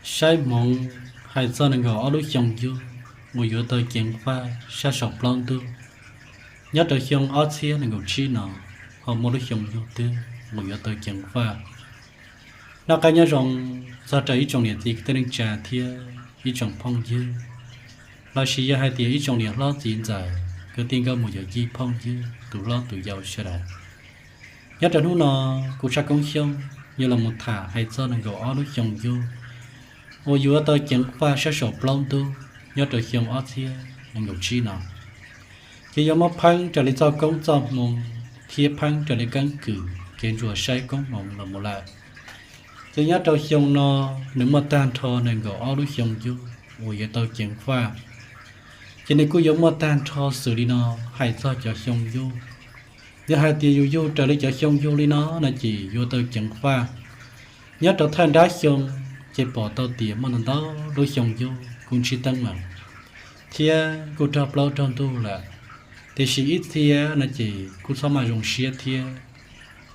Saib hmoov hais txog nees nkaum ob lub xyoo yug uas yuav tau ceev faj sab saum plaub ntug nyob rau xyoo ob txhiab nees nkaum tsib no, ho muaj lub xyoo yug twg uas yuav tau ceev faj. Noj qab nyob zoo txog rau ib tsoom niam txiv kwv tij neej tsa thiab ib tsoom phooj ywg, los sis yog hais tias ib tsoom niam hlob txiv ntxawm kwv tij nkauj muam yawm yij phooj ywg tus hlob tus yau sawv daws. Nyob rau hnub no, kuv Tshaj Koob Xyooj yuav los mus tham hais txog nees nkaum ob lub xyoo yug uas yuav tau ceev faj sab saum plaub ntug nyob rau xyoo ob txhiab nees nkaum tsib no. Ces yuav muab pheeb raws li txoj koob txoj hmoo thiab pheeb raws li keeb kwm kev ntsuas saib koob hmoov los mus lawm. Ces nyob rau xyoo no, nws muaj tag nrho nees nkaum ob lub xyoo yug uas yuav tau ceev faj. Ces nws kuj yuav muaj tag nrho xws li no hais txog cov xyoo yug. Yog hais tias yus yug raws li cov xyoo yug li no no ces yuav tau ceev faj. Nyob rau thawj nrab xyoo, ces pom tau tias muaj ntau ntau lub xyoo yug kuj ntsib teeb meem thiab kuj raug plaub raug ntug lawm. Tiam sis ib txhia no ces kuj txhob maj zoo siab thiab.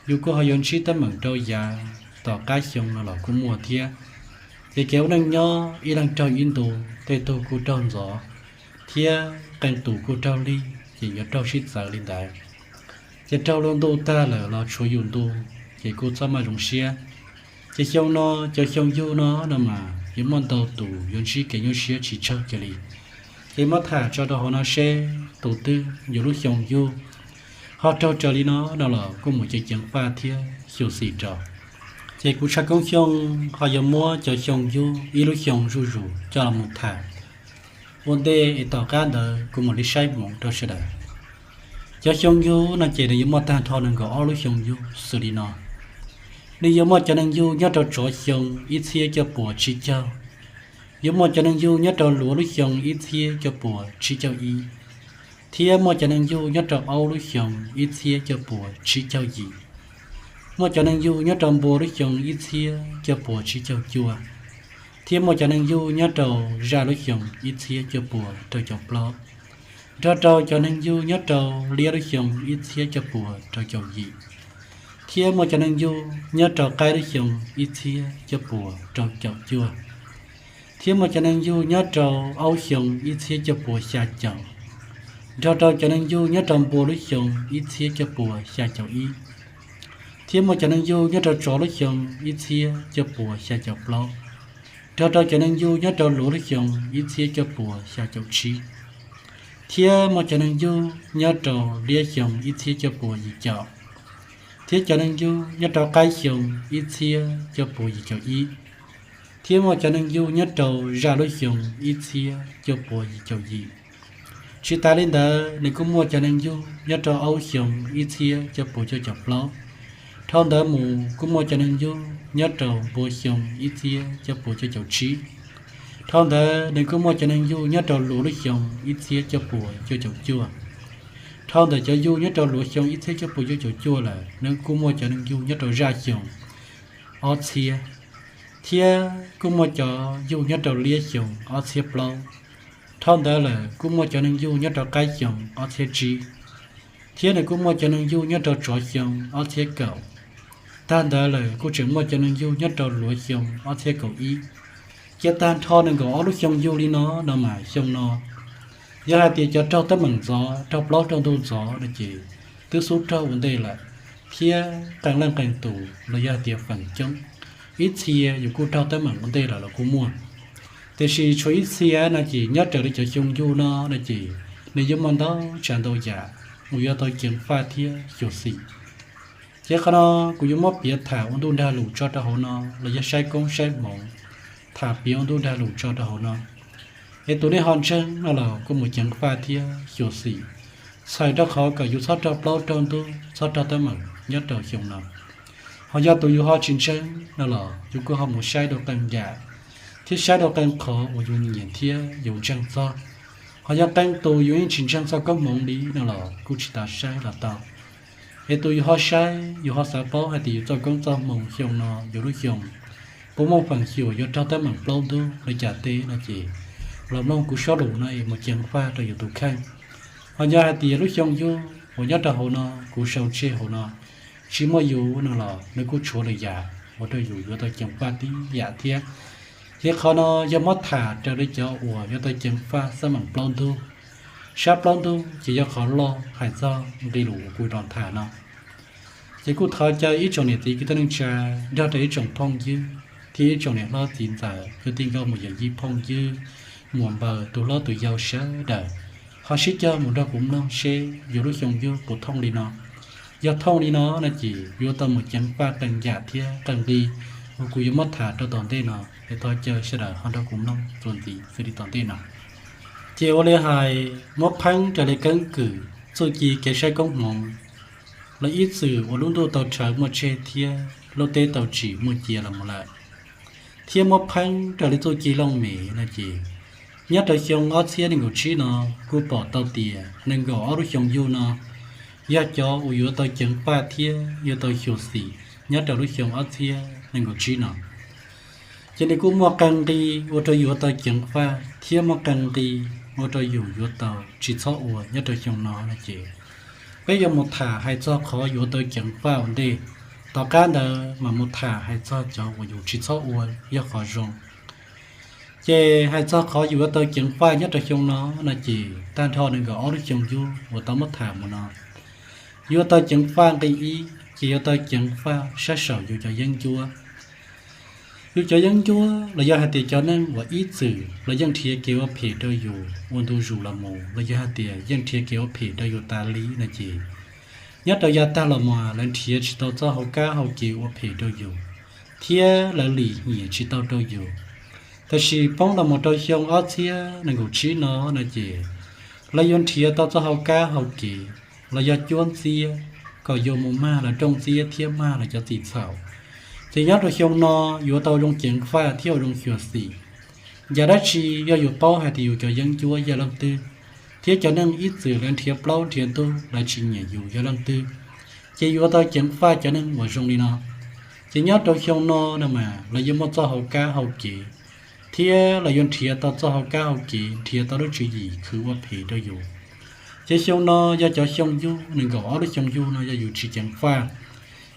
Yus kuj ho yuav ntsib teeb meem rau yav tom qab xyoo no los kuj muaj thiab. Ces kev ua neej nyob ib leeg raug ib ntu, tej tug kuj raug ntxov thiab qee tus kuj raug lig, ces yuav raug sib txawv li ntawd. Ces raug luag ntuj tag lawm los tshuav yus ntu, ces kuj txhob maj zoo siab. Ces xyoo no, cov xyoo yug no no mas yuav muaj ntau tus yuav ntsib kev nyuaj siab tsis tsawg kiag li. Ces muab tham tso rau hauv no seb tus twg yus lub xyoo yug ho raug raws li no no los kuj mus ceev ceev faj thiab xyuam xim rau. Ces kuv Tshaj Koob Xyooj ho yuav muab cov xyoo yug ib lub xyoo zuj zus coj los mus tham ua ntej es tom qab ntawd kuv mam li saib hmoov rau sawv daws. Cov xyoo yug no ces nws yuav muaj tag nrho nees nkaum ob lub xyoo yug xws li no. Nws yuav muaj cov neeg yug nyob rau tsov xyoo ib txhiab cuaj puas tsib caug, yuav muaj cov neeg yug nyob rau luav lub xyoo ib txhiab cuaj puas tsib caug ib, thiab muaj cov neeg yug nyob rau aub lub xyoo ib txhiab cuaj puas tsib caug yim, muaj cov neeg yug nyob rau npua lub xyoo ib txhiab cuaj puas tsib caug cuaj, thiab muaj cov neeg yug nyob rau zaj lub xyoo ib txhiab cuaj puas rau caum plaub, nrog rau cov neeg yug nyob rau liab lub xyoo ib txhiab cuaj puas rau caum yim, thiab muaj cov neeg yug nyob rau qaib lub xyoo ib txhiab cuaj puas rau caum cuaj, thiab muaj cov neeg yug nyob rau aub xyoo ib txhiab cuaj puas xya caum, nrog rau cov neeg yug nyob rau npua lub xyoo ib txhiab cuaj puas xya caum ib, thiab muaj cov neeg yug nyob rau tsov lub xyoo ib txhiab cuaj puas xya caum plaub, nrog rau cov neeg yug nyob rau luav lub xyoo ib txhiab cuaj puas xya caum tsib, thiab muaj cov neeg yug nyob rau liab xyoo ib txhiab cuaj puas yim caum, thiab cov neeg yug nyob rau qaib xyoo ib txhiab cuaj puas yim caum ib, thiab muaj cov neeg yug nyob rau zaj lub xyoo ib txhiab cuaj puas yim caum yim. Tsis tas li ntawd, nws kuj muaj cov neeg yug nyob rau aub xyoo ib txhiab cuaj puas cuaj caum plaub, dhau ntawd mus kuj muaj cov neeg yug nyob rau npua xyoo ib txhiab cuaj puas cuaj caum tsib, dhau ntawd nws kuj muaj cov neeg yug nyob rau luav lub xyoo ib txhiab cuaj puas cuaj caum cuaj, dhau ntawm cov yug nyob rau luav xyoo ib txhiab cuaj puas cuaj caum cuaj lawm nws kuj muaj cov neeg yug nyob rau zaj xyoo ob txhiab, thiab kuj muaj cov yug nyob rau liab xyoo ob txhiab plaub, dhau ntawd lawm kuj muaj cov neeg yug nyob rau qaib xyoo ob txhiab tsib, thiab nws kuj muaj cov neeg yug nyob rau tsov xyoo ob txhiab kaum, tag ntawd lawm kuj tseem muaj cov neeg yug nyob rau luav xyoo ob txhiab kaum ib. Ces tag nrho nees nkaum ob lub xyoo yug li no no mas xyoo no, yog hais tias cov raug teeb meem ntxov, raug plaub raug ntug ntxov no ces twb xub raug ua ntej lawm, thiab qee leej qee tus los yog hais tias feem coob, ib txhia yus kuj raug teeb meem ua ntej lawm los kuj muaj. Tiam sis tshuav ib txhia no ces nyob raws li cov xyoo yug no no ces nws yuav muaj ntau tsav ntau yam uas yuav tau ceev faj thiab xyuam xim. Ces qhov no kuv yuav muab piav tham ua ntuj nrag lus tso rau hauv no los yog saib koob saib hmoov, tham piav ua ntuj nrag lus tso rau hauv no, es tus nej ho ntseeg no los kuj mus ceev faj thiab xyuam xim, txhawm rau qhov kom yus txhob raug plaub raug ntug, txhob raug teeb meem nyob rau xyoo no. Ho yog tus yus ho tsis ntseeg no los yus kuj ho mus saib dua qee yam, thiab saib dua qee qhov uas yus nyiam thiab yus ntseeg txog. Ho yog qee tus yus yeej tsis ntseeg txog koob hmoov li no los kuj tsis tas saib los tau. Es tus yus ho saib, yus ho xav paub hais tias yus txoj koob txoj hmoov xyoo no, yus lub xyoo puas muaj feem xyuam yuav raug teeb meem plaub ntug li cas teb no ces los mloog kuv suab lus no es mus ceev faj rau yus tus kheej. Ho yog hais tias lub xyoo yug uas nyob rau hauv no kuv sau tseg hauv no tsis muaj yus no los nws kuj tshuav lwm yam ua rau yus yuav tau ceev faj tib yam thiab. Ces qhov no yog muab tham raws li cov uas yuav tau ceev faj xab meem plaub ntug. Sab plaub ntug ces yog qhov loj hais txog nqe lus uas kuv los tham no. Ces kuj thov caw ib tsoom niam txiv kwv tij neej tsa nrog rau ib tsoom phooj ywg thiab ib tsoom niam hlob txiv ntxawm kwv tij nkauj muam yawm yij phooj ywg, muam npaws, tus hlob tus yau sawv daws, ho sib cog mus nrog kuv mloog seb yus lub xyoo yug puas thooj li no. Yog thooj li no no ces yuav tau mus ceev faj qee yam thiab qee nqe uas kuv yuav muab tham rau tom ntej no, es thov caw sawv daws ho nrog kuv mloog txuas ntxiv xws li tom ntej no. Ces ua li hais muab pheeb raws li keeb kwm txuj ci kev saib koob hmoov, los ib txwm uas lub ntuj tau rhawv muaj tseg thiab lub teb tau tsim muaj cia los mus lawm, thiab muab pheeb raws li txuj ci looj mem no ces nyob rau xyoo ob txhiab nees nkaum tsib no kuj pom tau tias nees nkaum ob lub xyoo yug no yog cov uas yuav tau ceev faj thiab yuav tau xyuam xim nyob rau lub xyoo ob txhiab nees nkaum tsib no. Ces nws kuj muaj qee nqe ua rau yus yuav tau ceev faj thiab muaj qee nqe ua rau yus yuav tau tsis txhob ua nyob rau xyoo no no ces peb yuav mus tham hais txog qhov yuav tau ceev faj ua ntej. Tom qab ntawd mam mus tham hais txog cov uas yus tsis txhob ua yog qhov zoo. Ces hais txog qhov yus yuav tau ceev faj nyob rau xyoo no no ces tag nrho nees nkaum ob lub xyoo yug uas tau muab tham mus no, yuav tau ceev faj nqe ib ces yuav tau ceev faj sab saum yus cov yeeb ncuab. Yus cov yeeb ncuab los yog hais tias cov neeg uas ib txwm los yeej nrhiav kev ua phem rau yus ua ntu zus los mus los yog hais tias yeej nrhiav kev ua phem rau yus tas li no ces nyob rau yav tag los mas lawv nrhiav tsis tau txoj hau kab hau kev ua phem rau yus, thiab lawv lim hiam tsis tau rau yus. Tab sis poob los mus rau xyoo ob txhiab nees nkaum tsib no no ces lawv yuav nrhiav tau txoj hau kab hau kev los yog cuab ntxiab kom yus mus mag lawv rooj ntxiab thiab mag lawv cov txim txhaum. Ces nyob rau xyoo no yuav tau zoo ceev faj thiab ua zoo xyuam xim. Yam dab tsi yog yus paub hais tias yus cov yeeb ncuab yog leej twg, thiab cov neeg ib txwm lawv nrhiav plaub nrhiav ntug lawv tsis nyiam yus yog leej twg, ces yuav tau ceev faj cov neeg uas zoo li no. Ces nyob rau xyoo no no mas lawv yuav muaj txoj hau kab hau kev, thiab lawv yuav nrhiav tau txoj hau kab hau kev nrhiav tau lub tswv yim khwv ua phem rau yus. Ces xyoo no yog cov xyoo yug nees nkaum ob lub xyoo yug no yog yus tsis ceev faj,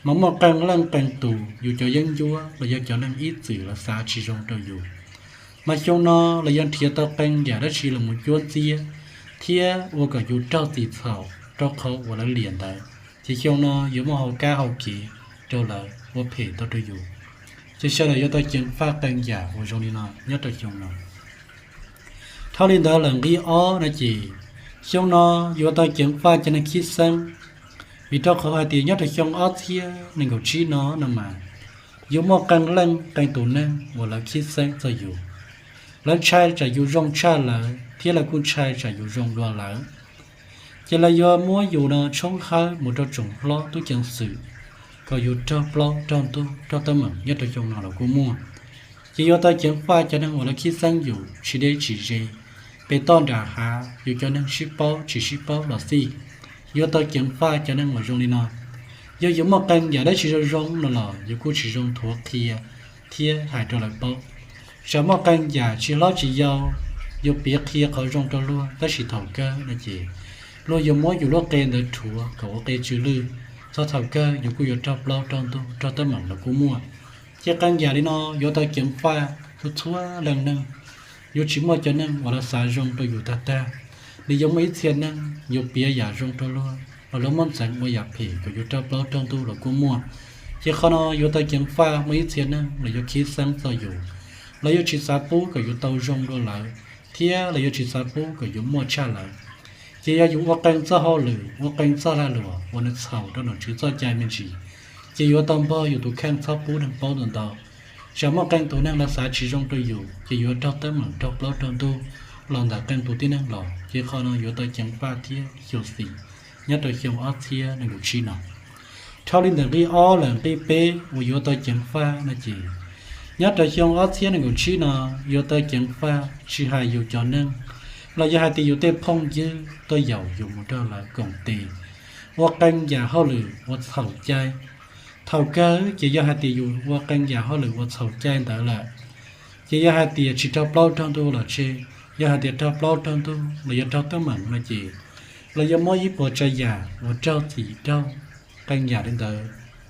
mas muaj qee leej qee tus yus cov yeeb ncuab los yog cov neeg ib txwm lawv xav tsis zoo rau yus, mas xyoo no lawv yuav nrhiav tau qee yam dab tsi los mus cuab ntxiab thiab ua kom yus raug txim txhaum rau qhov uas lawv liam ntawd. Ces xyoo no yuav muaj hau kab hau kev rau lawv ua phem tau rau yus. Ces sawv daws yuav tau ceev faj qee yam uas zoo li no nyob rau xyoo no. Dhau li ntawd lawm nqe ob no ces xyoo no yuav tau ceev faj cov neeg khib xeeb, vim rau qhov hais tias nyob rau xyoo ob txhiab nees nkaum tsib no no mas yuav muaj qee leej qee tus neeg uas lawv khib xeeb txog yus. Lawv ntshai tsam yus zoo tshaj lawv thiab lawv kuj ntshai tsam yus zoo dua lawv. Ces lawv yuav muab yus no tshoob hawb mus rau tsoom hlob tub ceev xwm kom yus raug plaub raug ntug raug teeb meem nyob rau xyoo no los kuj muaj. Ces yuav tau ceev faj cov neeg uas lawv khib xeeb yus tsis deb tsis ze, pem toj nram hav yus cov neeg sib paub tsis sib paub los xij, yuav tau ceev faj cov neeg uas zoo li no. Yog yus muaj qee yam dab tsi zoo zoo no los yus kuj tsis zoo thuav qhia thiab hais rau lawv paub. Tsam muaj qee yam tsis hlob tsis yau, yus piav qhia qhov zoo rau luag tab sis thaum kawg no ces luag yuav muab yus lub qe ntawd rhuav kom ua qe tsw lwj, txog thaum kawg yus kuj yuav raug plaub raug ntug raug teeb meem los kuj muaj. Ces qee yam li no yuav tau ceev faj txhua txhua leej neeg. Yuav tsis muaj cov neeg uas lawv xav zoo rau yus tag tag. Nws yuav muaj ib txhia neeg yuav piav yam zoo rau luag, los lawv muab ntxeev ua yam phem kom yus raug plaub raug ntug los kuj muaj. Ces qhov no yuav tau ceev faj muaj ib txhia neeg los yuav khib xeeb txog yus, lawv yuav tsis xav pub kom yus tau zoo dua lawv, thiab lawv yuav tsis xav pub kom yus muaj tshaj lawv. Ces yog yus ua qee txoj hauj lwm ua qee txoj lag luam uas nws txhaum rau nom tswv txoj cai me ntsis, ces yuav tau npog yus tus kheej txhob pub neeg paub ntau ntau. Tsam muaj qee tus neeg lawv xav tsis zoo rau yus ces yuav raug teeb meem raug plaub raug ntug los ntawm qee tus tib neeg los. Ces qhov no yuav tau ceev faj thiab xyuam xim nyob rau xyoo ob txhiab nees nkaum tsib no. Dhau li ntawm nqi ob lawm nqi peb uas yuav tau ceev faj no ces nyob rau xyoo ob txhiab nees nkaum tsib no yuav tau ceev faj tsis hais yus cov neeg los yog hais tias yus tej phooj ywg tuaj yaum yus mus nrog lawv koom tes ua qee yam hauj lwm uas txhaum cai. Thaum kawg ces yog hais tias yus ua qee yam hauj lwm uas txhaum cai ntawd lawm, ces yog hais tias tsis raug plaub raug ntug los tseg, yog hais tias raug plaub raug ntug los yog raug teeb meem no ces los yuav muab ib puas tsav yam uas raug txim raug qee yam li ntawd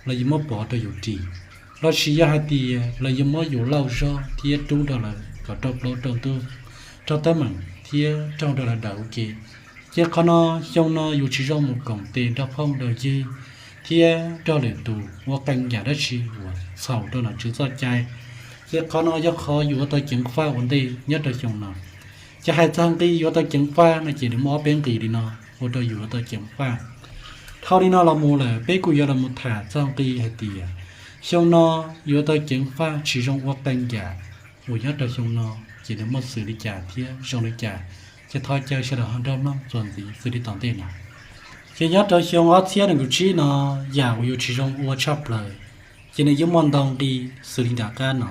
los yuav muab pov rau yus ris. lossis yog hais tias lawv yuav muab yus lauj zog thiab rub rau lawv kom raug plaub raug ntug, raug teeb meem thiab raug rau lawv daws ua ke. Ces qhov no, xyoo no yus tsis zoo mus koom tes nrog phooj nrog ywg thiab nrog lwm tus ua qee yam dab tsi uas txhaum rau nom tswv txoj cai. Ces qhov no yog qhov yus yuav tau ceev faj ua ntej nyob rau xyoo no. Ces hais txog nqi yuav tau ceev faj no ces nws muaj ob peb nqi li no ua rau yus yuav tau ceev faj. Dhau li no los mus lawm peb kuj yuav los mus tham txog nqi hais tias xyoo no yuav tau ceev faj tsis zoo ua qee yam uas nyob rau xyoo no, ces nws muaj xws li cas thiab zoo li cas. Ces thov caw sawv daws ho nrog mloog txuas ntxiv xws li tom ntej no. Ces nyob rau xyoo ob txhiab nees nkaum tsib no, yam uas yus tsis zoo ua tshaj plaws, ces nws yeej muaj ntau nqi xws li nram qab no.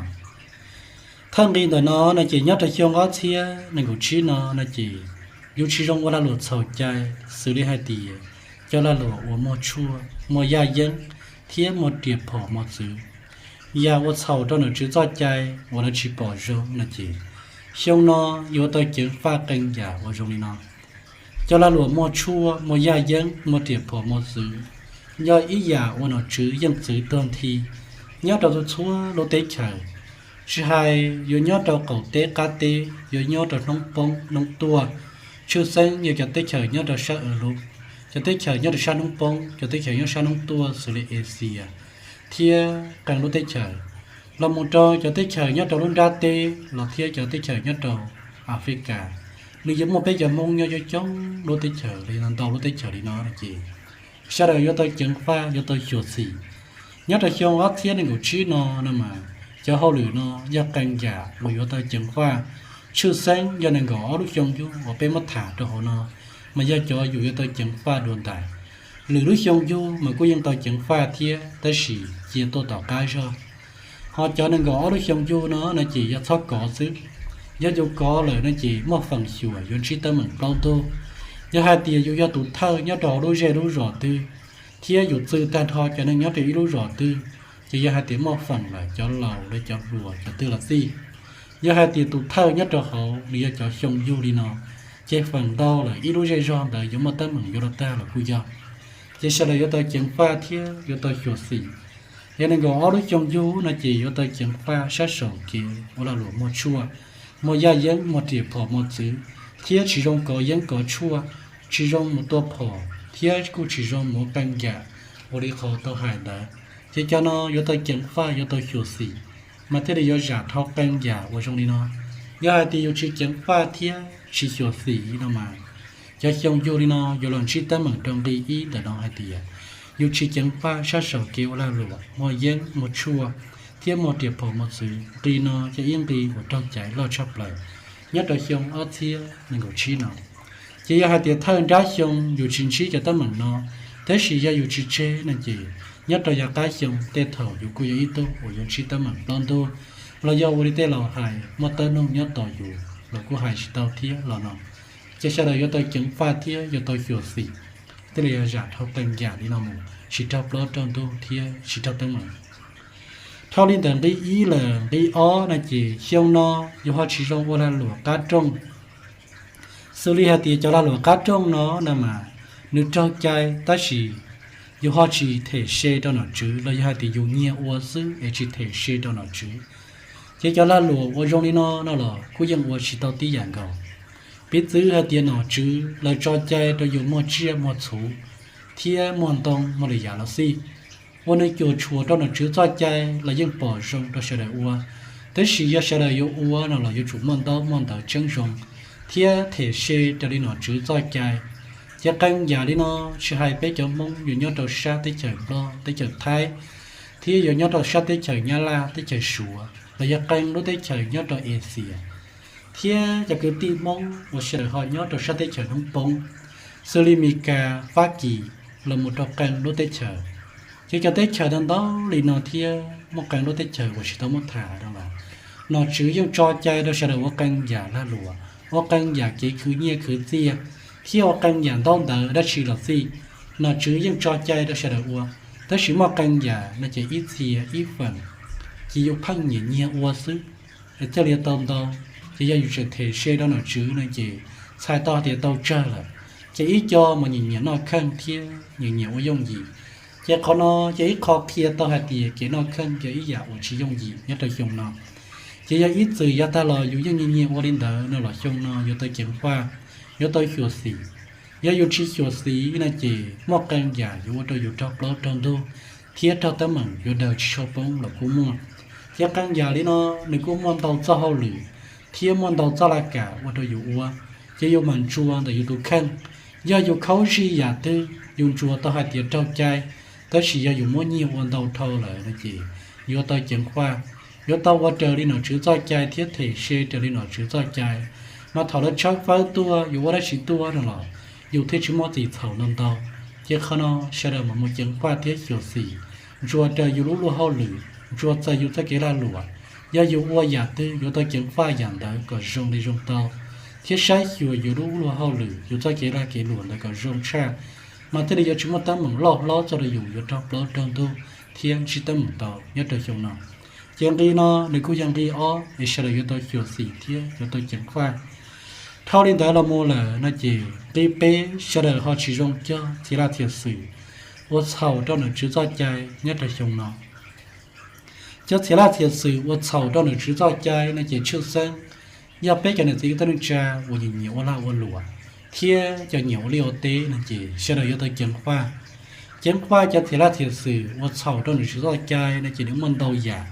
Thawj nqi ntawm no no ces nyob rau xyoo ob txhiab nees nkaum tsib no no ces yus tsis zoo ua lag luam txhaum cai, xws li hais tias cov lag luam uas muaj tshuaj, muaj yaj yeeb thiab muaj riam phom mos txwv. Yam uas txhaum rau nom tswv txoj cai uas lawv tsis pom zoo no ces xyoo no yuav tau ceev faj qee yam uas zoo li no. Cov lag luam muaj tshuaj, muaj yaj yeeb, muaj riam phom mos txwv, yog ib yam uas nom tswv yeej txwv tuag nthi nyob rau txhua txhua lub teb chaws. Tsis hais yuav nyob rau qaum teb qab teb, yuav nyob rau hnub poob hnub tuaj, tshwj xeeb yog cov teb chaws nyob rau sab Europe, cov teb chaws nyob rau sab hnub poob, cov teb chaws nyob sab hnub tuaj xws li Asia, thiab qee lub teb chaws, los mus rau cov teb chaws nyob rau lub nrab teb los thiab cov teb chaws nyob rau Africa. Nws yuav muaj peb cov Hmoob nyob coob coob lub teb chaws li no, ntau lub teb chaws li no no ces sawv daws yuav tau ceev faj, yuav tau xyuam xim. Nyob rau xyoo ob txhiab nees nkaum tsib no no mas cov hauj lwm no yog qee yam uas yuav tau ceev faj. Tshwj xeeb yog nees nkaum ob lub xyoo yug uas peb muab tham rau hauv no mas yog cov yus yuav tau ceev faj dua ntais. Lwm lub xyoo yug mas kuj yeej tau ceev faj thiab tab sis cia tuaj tom qab zog. Ho cov nees nkaum ob lub xyoo yug no no ces yog txhob kov xwb. Yog yus kov lawm no ces muaj feem xyuam yuav ntsib teeb meem plaub ntug. Yog hais tias yus yog tus thawj nyob rau hauv lub zej lub zos twg, thiab yus txwj tag nrho cov neeg nyob rau ib lub zos twg, ces yog hais tias muaj feem lawm cov laus los cov hluas cov twg los xij, yog hais tias tus thawj nyob rau hauv nws yog cov xyoo yug li no, ces feem ntau lawm ib lub zej zog ntawd yuav muaj teeb meem yuav los tag los kuj yog. Ces sawv daws yuav tau ceev faj thiab yuav tau xyuam xim. Yog nees nkaum ob lub xyoo yug no ces yuav tau ceev faj sab saum kev ua lag luam muaj tshuaj, muaj yaj yeeb, muaj riam phom mos txwv, thiab tsis zoo kov yeeb kov tshuaj, tsis zoo mus tua phom thiab kuj tsis zoo mus ua qee yam ua li qhov tau hais ntawd. Ces cov no yuav tau ceev faj, yuav tau xyuam xim, mas thiaj li yuav zam dhau qee yam uas zoo li no. Yog hais tias yus tsis ceev faj thiab tsis xyuam xim no mas cov xyoo yug li no yuav los ntsib teeb meem rau nqi ib ntawm no hais tias yus tsis ceev faj sab saum kev ua lag luam muaj yeeb muaj tshuaj thiab muaj riam phom mos txwv. Nqi no yog ib nqi uas raug caiv loj tshaj plaws nyob rau xyoo ob txhiab nees nkaum tsib no. Ces yog hais tias thawj nrab xyoo yus tsis ntsib cov teeb meem no, tab sis yog yus tsis tseg no ces nyob rau yav qab xyoo tej thaum yus kuj yog ib tug uas yuav ntsib teeb meem plaub ntug, los yog ua li tej laus hais muaj tawb noog nyob tos yus los kuj hais tsis tau thiab los no. Ces sawv daws yuav tau ceev faj thiab yuav tau xyuam xim, thiaj li yuav zam dhau qee yam li no mus tsis raug plaub raug ntug thiab tsis raug teeb meem. Dhau li ntawm nqi ib lawm, nqi ob no ces xyoo no yus ho tsis zoo ua lag luam qab rooj. Xws li hais tias cov lag luam qab rooj no no mas nws raug cai tab sis yus ho tsis them se rau nom tswv los yog hais tias yus nyiag ua xwb es tsis them se rau nom tswv. Ces cov lag luam uas zoo li no no los kuj yeej ua tsis tau tib yam nkaus. Piv txwv hais tias nom tswv lawv tso cai rau yus muag tsiaj muag txhu thiab muag ntoo muag lwm yam los xij, uas nws cuam tshuam rau nom tswv txoj cai los yeej pom zoo rau sawv daws ua. Tab sis yog sawv daws yuav ua no los yuav tsum muaj ntaub muaj ntawv tseeb zoo thiab them se raws li nom tswv txoj cai. Ces qee yam li no, tsis hais peb cov Hmoob yuav nyob rau sab teb chaws Nplog, teb chaws Thaib, thiab yuav nyob rau sab teb chaws Nyab Laj, teb chaws Suav, los yog qee lub teb chaws nyob rau Asia, thiab cov kwv tij Hmoob uas sawv daws ho nyob rau sab teb chaws hnub poob, xws li Mes Kas, Fab Kis, los mus rau qee lub teb chaws. Ces cov teb chaws ntau ntau li no thiab muaj qee lub teb chaws uas tsis tau muab tham no los, nom tswv yeej tso cai rau sawv daws ua qee yam lag luam, ua qee yam kev khwv nyiaj khwv txiaj, thiab ua qee yam ntaub ntawv dab tsi los xij, nom tswv yeej tso cai rau sawv daws ua. Tab sis muaj qee yam no ces ib txhia ib feem, ces yus pheej nyiam nyiag ua xwb, es thiaj li tau ntau. Ces yog yus tseem them se rau nom tswv no ces txhais tau tias tau tsawg lawm. Ces ib co mas nyiam nyiam noj kheej thiab nyiam nyiam ua yooj yim, Ces qhov no yog ib qho qhia tau hais tias kev noj kheej yog ib yam uas tsis yooj yim nyob rau xyoo no. Ces yog ib txwm yav tag los yus yeej nyiag nyiag ua li ntawd no los xyoo no yuav tau ceev faj, yuav tau xyuam xim. Yog yus tsis xyuam xim no ces muaj qee yam yuav ua rau yus raug plaub raug ntug thiab raug teeb meem yuav daws tsis tshua poob los kuj muaj. Ces qee yam li no nws kuj muaj ntau txoj hauj lwm thiab muaj ntau txoj laj kam ua rau yus ua. Ces yus mam ntsuas ntawm yus tus kheej. Yog yus khaub zig yam twg yus ntsuas tau hais tias raug cai, tab sis yog yus muab nyiag ua ntau dhau lawm no ces yuav tau ceev faj, yuav tau ua raws li nom tswv txoj cai thiab them se raws li nom tswv txoj cai. Mas thaum lawv tshawb fawb tuaj yus ua dab tsi tuaj no los yus thiaj tsis muaj txim txhaum ntau ntau. Ces qhov no sawv daws mam mus ceev faj thiab xyuam xim, ntsuas raws yus lub luag hauj lwm, ntsuas txawm yus txoj kev lag luam. Yog yus ua yam twg yuav tau ceev faj yam ntawd kom zoo li zoo tau, thiab saib xyuas yus lub luag hauj lwm, yus txoj kev lag kev luam ntawd kom zoo tshaj, mas thiaj li yuav tsis muaj teeb meem loj hlob txog rau yus yuav raug plaub raug ntug thiab ntsib teeb meem tau nyob rau xyoo no. Ces nqi no nws kuj yog nqi ob es sawv daws yuav tau xyuam xim thiab yuav tau ceev faj. Dhau li ntawd los mus lawm no ces nqi peb, sawv daws ho tsis zoo cog txhia laj txhia xwm ua txhaum rau nom tswv txoj cai nyob rau xyoo no. Cov txhia laj txhia xwm ua txhaum rau nom tswv txoj cai no ces tshwj xeeb yog peb cov niam txiv kwv tij neej tsa uas nyiam nyiam ua lag ua luam thiab cov nyiam ua liaj ua teb no ces sawv daws yuav tau ceev faj. Ceev faj cov txhia laj txhia xwm ua txhaum rau nom tswv txoj cai no ces nws muaj ntau yam.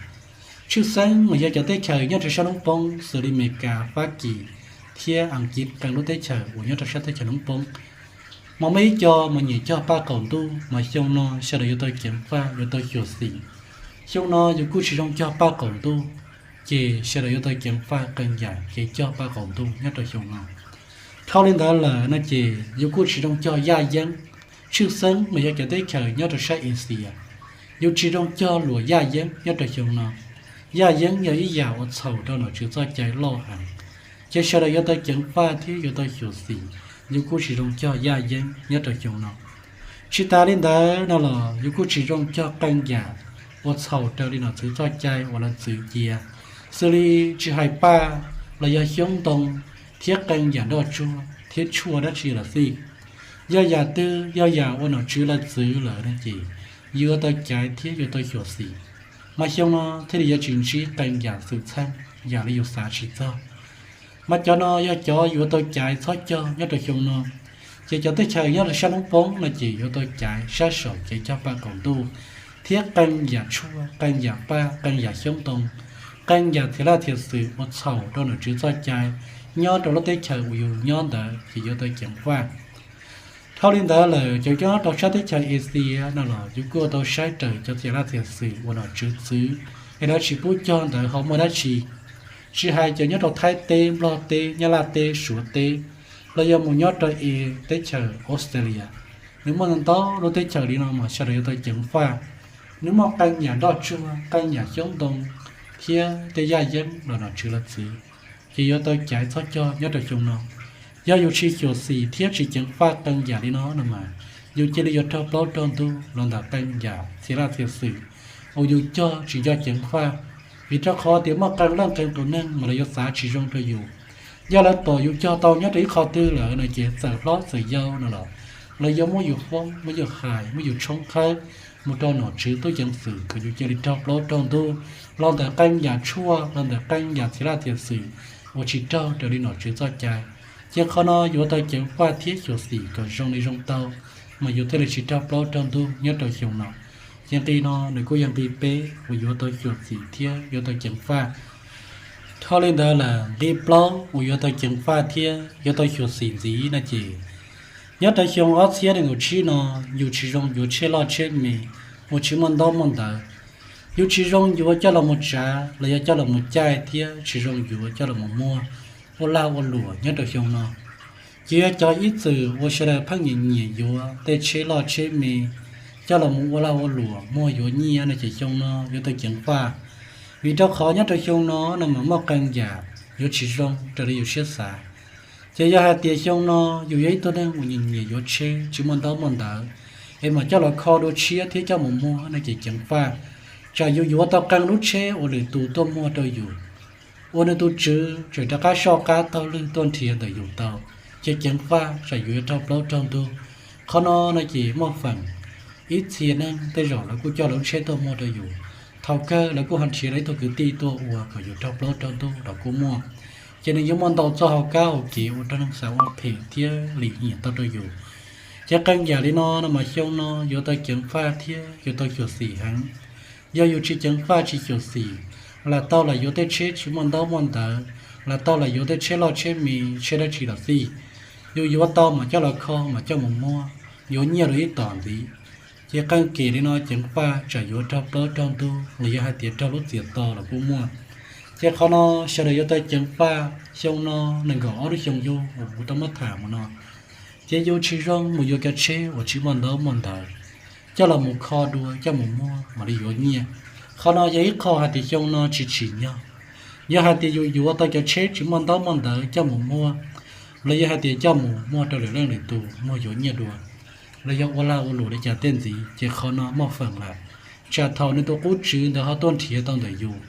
Tshwj xeeb mas yog cov teb chaws nyob rau sab hnub poob xws li Meskas, Fab Kis thiab Askiv, qee lub teb chaws uas nyob rau sab teb chaws hnub poob. Mas muaj ib co mas nyiam cog paj qaum ntuj, mas xyoo no sawv daws yuav tau ceev faj, yuav tau xyuam xim. Xyoo no yus kuj tsis zoo cog paj qaum ntuj, ces sawv daws yuav tau ceev faj qee yam kev cog paj qaum ntuj nyob rau xyoo no. Dhau li ntawd lawm no ces yus kuj tsis zoo cog yaj yeeb, tshwj xeeb mas yog cov teb chaws nyob rau sab Axias. Yus tsis zoo cog luam yaj yeeb nyob rau xyoo no. Yaj yeeb yog ib yam ua txhaum rau nom tswv txoj cai loj heev, ces sawv daws yuav tau ceev faj thiab yuav tau xyuam xim. Yus kuj tsis zoo cog yaj yeeb nyob rau xyoo no. Tsis tas li ntawd no los yus kuj tsis zoo cog qee yam ua txhaum raws li nom tswv txoj cai uas lawv txwv cia, xws li tsis hais paj los yog xyoob ntoo thiab qee yam nroj tsuag thiab tshuaj dab tsi los xij. Yog yam twg yog yam uas nom tswv lawv txwv lawm no ces yuav tau caiv thiab yuav tau xyuam xim. Mas xyoo no thiaj li yuav tsis ntsib qee yam xwm txheej yam li yus xav tsis txog. Mas cov no yog cov yuav tau caiv txhob cog nyob rau xyoo no. Ces cov teb chaws nyob rau sab hnub poob no ces yuav tau caiv sab saum kev cog paj qaum ntuj thiab qee yam tshuaj, qee yam paj, qee yam xyoob ntoo, qee yam txhia laj txhia xwm ua txhaum rau nom tswv txoj cai nyob rau lub teb chaws uas yus nyob ntawd ces yuav tau ceev faj. Dhau li ntawd lawm cov nyob rau sab teb chaws Axias no los yus kuj yuav tau saib raws cov txhia laj txhia xwm uas nom tswv txwv es lawv tsis pub cog ntawd ho muaj dab tsi. Tsis hais cov nyob rau Thaib teb, Nplog teb, Nyab Laj teb, Suav teb, los yog mus nyob rau es teb chaws Australia, nws muaj ntau ntau lub teb chaws li no mas sawv daws yuav tau ceev faj. Nws muaj qee yam nroj tsuag, qee yam xyoob ntoo thiab tej yaj yeeb los nom tswv lawv txwv, ces yuav tau caiv txhob cog nyob rau xyoo no. Yog yus tsis xyuam xim thiab tsis ceev faj qee yam li no no mas yus cia li yuav raug plaub raug ntug los ntawm qee yam txhia laj txhia xwm uas yus cog tsis nco ceev faj. Vim rau qhov tias muaj qee leej qee tus neeg mas lawv yuav xav tsis zoo rau yus. Yog lawv pom yus cog tau nyob rau ib qho twg lawm no ces txawm hlob txawm yau no los lawv yuav muab yus foob, muab yus hais, muab yus tshoob qhawb mus rau nom tswv tub ceev xwm kom yus cia li raug plaub raug ntug los ntawm qee yam tshuaj, los ntawm qee yam txhia laj txhia xwm uas tsis raug raws li nom tswv txoj cai. Ces qhov no yuav tau ceev faj thiab xyuam xim kom zoo li zoo tau, mas yus thiaj li tsis raug plaub raug ntug nyob rau xyoo no. Ces nqi no nws kuj yog nqi peb uas yuav tau xyuam xim thiab yuav tau ceev faj. Dhau li ntawd lawm nqi plaub uas yuav tau ceev faj thiab yuav tau xyuam xim ntxiv no ces nyob rau xyoo ob txhiab nees nkaum tsib no, yus tsis zoo yuav tsheb loj tsheb me uas tsis muaj ntaub muaj ntawv. Yus tsis zoo yuav coj los mus tsav los yog coj los mus caij thiab tsis zoo yuav coj los mus muag ua lag ua luam nyob rau xyoo no. Ces yog cov ib txwm uas sawv daws pheej nyiam nyiam yuav tej tsheb loj tsheb me coj los mus ua lag ua luam muag yuav nyiaj no ces xyoo no yuav tau ceev faj. Vim rau qhov nyob rau xyoo no no mas muaj qee yam yuav tsis zoo raws li yus siab xav. Ces yog hais tias xyoo no yus yog ib tug neeg uas nyiam nyiam yuav tsheb tsis muaj ntaub muaj ntawv es mam coj los kho dua tshiab thiab coj mus muag no ces ceev faj. Tsam yus yuav tau qee lub tsheb uas lwm tus tuaj muag rau yus, uas nws tus tswv tseem rov qab soj qab taug lwg tuaj nrhiav ntawm yus tau, ces ceev faj tsam yus yuav raug plaub raug ntug. Qhov no no ces muaj feem Ib txhia neeg tej zaum lawv kuj coj lawv lub tsheb tuaj muag rau yus, thaum kawg lawv kuj ho nrhiav lawv ib tug kwv tij tuaj ua kom yus raug plaub raug ntug los kuj muaj. Ces nws yuav muaj ntau txoj hauv kab hauv kev ua rau neeg xav ua phem thiab lim hiam tau rau yus. Ces qee yam li no no mas xyoo no yuav tau ceev faj thiab yuav tau xyuam xim heev. Yog yus tsis ceev faj tsis xyuam xim, lam tau lam yuav tej tsheb tsis muaj ntaub muaj ntawv, lam tau lam yuav tej tsheb loj tsheb me, tsheb dab tsi los xij, yus yuav tau mam coj los kho mam coj mus muag, yuav nyiaj rau ib tom ntxiv. Ces qee yam li no ceev faj tsam yuav raug plaub raug ntug los yog hais tias raug lub txiav to los kuj muaj. Ces qhov no sawv daws yuav tau ceev faj. Xyoo no nees nkaum ob lub xyoo yug uas kuv tau muab tham mus no, ces yus tsis zoo mus yuav cov tsheb uas tsis muaj ntaub muaj ntawv coj los mus kho dua coj mus muag mam li yuav nyiaj. Qhov no yog ib qho hais tias xyoo no tsis tsim nyog. Yog hais tias yus yuav tau cov tsheb tsis muaj ntaub muaj ntawv coj mus muag, los yog hais tias coj mus muag rau lwm leej lwm tus muag yuav nyiaj dua, los yog ua lag ua luam li cas tej ntxiv, ces qhov no muaj feem lawm. Tsam thaum nws tus qub tswv ntawd ho tuaj nrhiav tau ntawm yus,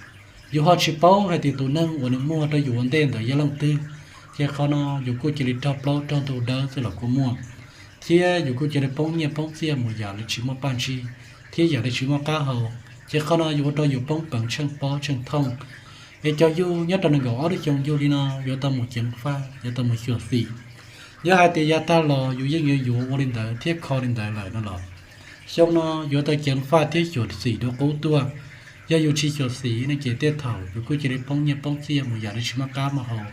yus ho tsis paub hais tias tus neeg uas nws muag rau yus ua ntej ntawd yog leej twg, ces qhov no yus kuj cia li raug plaub raug ntug dawb xwb los kuj muaj, thiab yus kuj cia li poob nyiaj poob txiaj mus yam li tsis muaj paj ntsig thiab yam li tsis muaj qab hau. Ces qhov no yuav ua rau yus poob peev tsheej pob tsheej thooj. Es cov yug nyob rau nees nkaum ob lub xyoo yug li no yuav tau mus ceev faj, yuav tau mus xyuam xim. Yog hais tias yav tag los yus yeej yuav yuav ua li ntawd thiab kho li ntawd lawm no los, xyoo no yuav tau ceev faj thiab xyuam xim dua qub tuaj. Yog yus tsis xyuam xim no ces tej thaum yus kuj cia li poob nyiaj poob txiaj mus yam li tsis muaj qab muaj hau,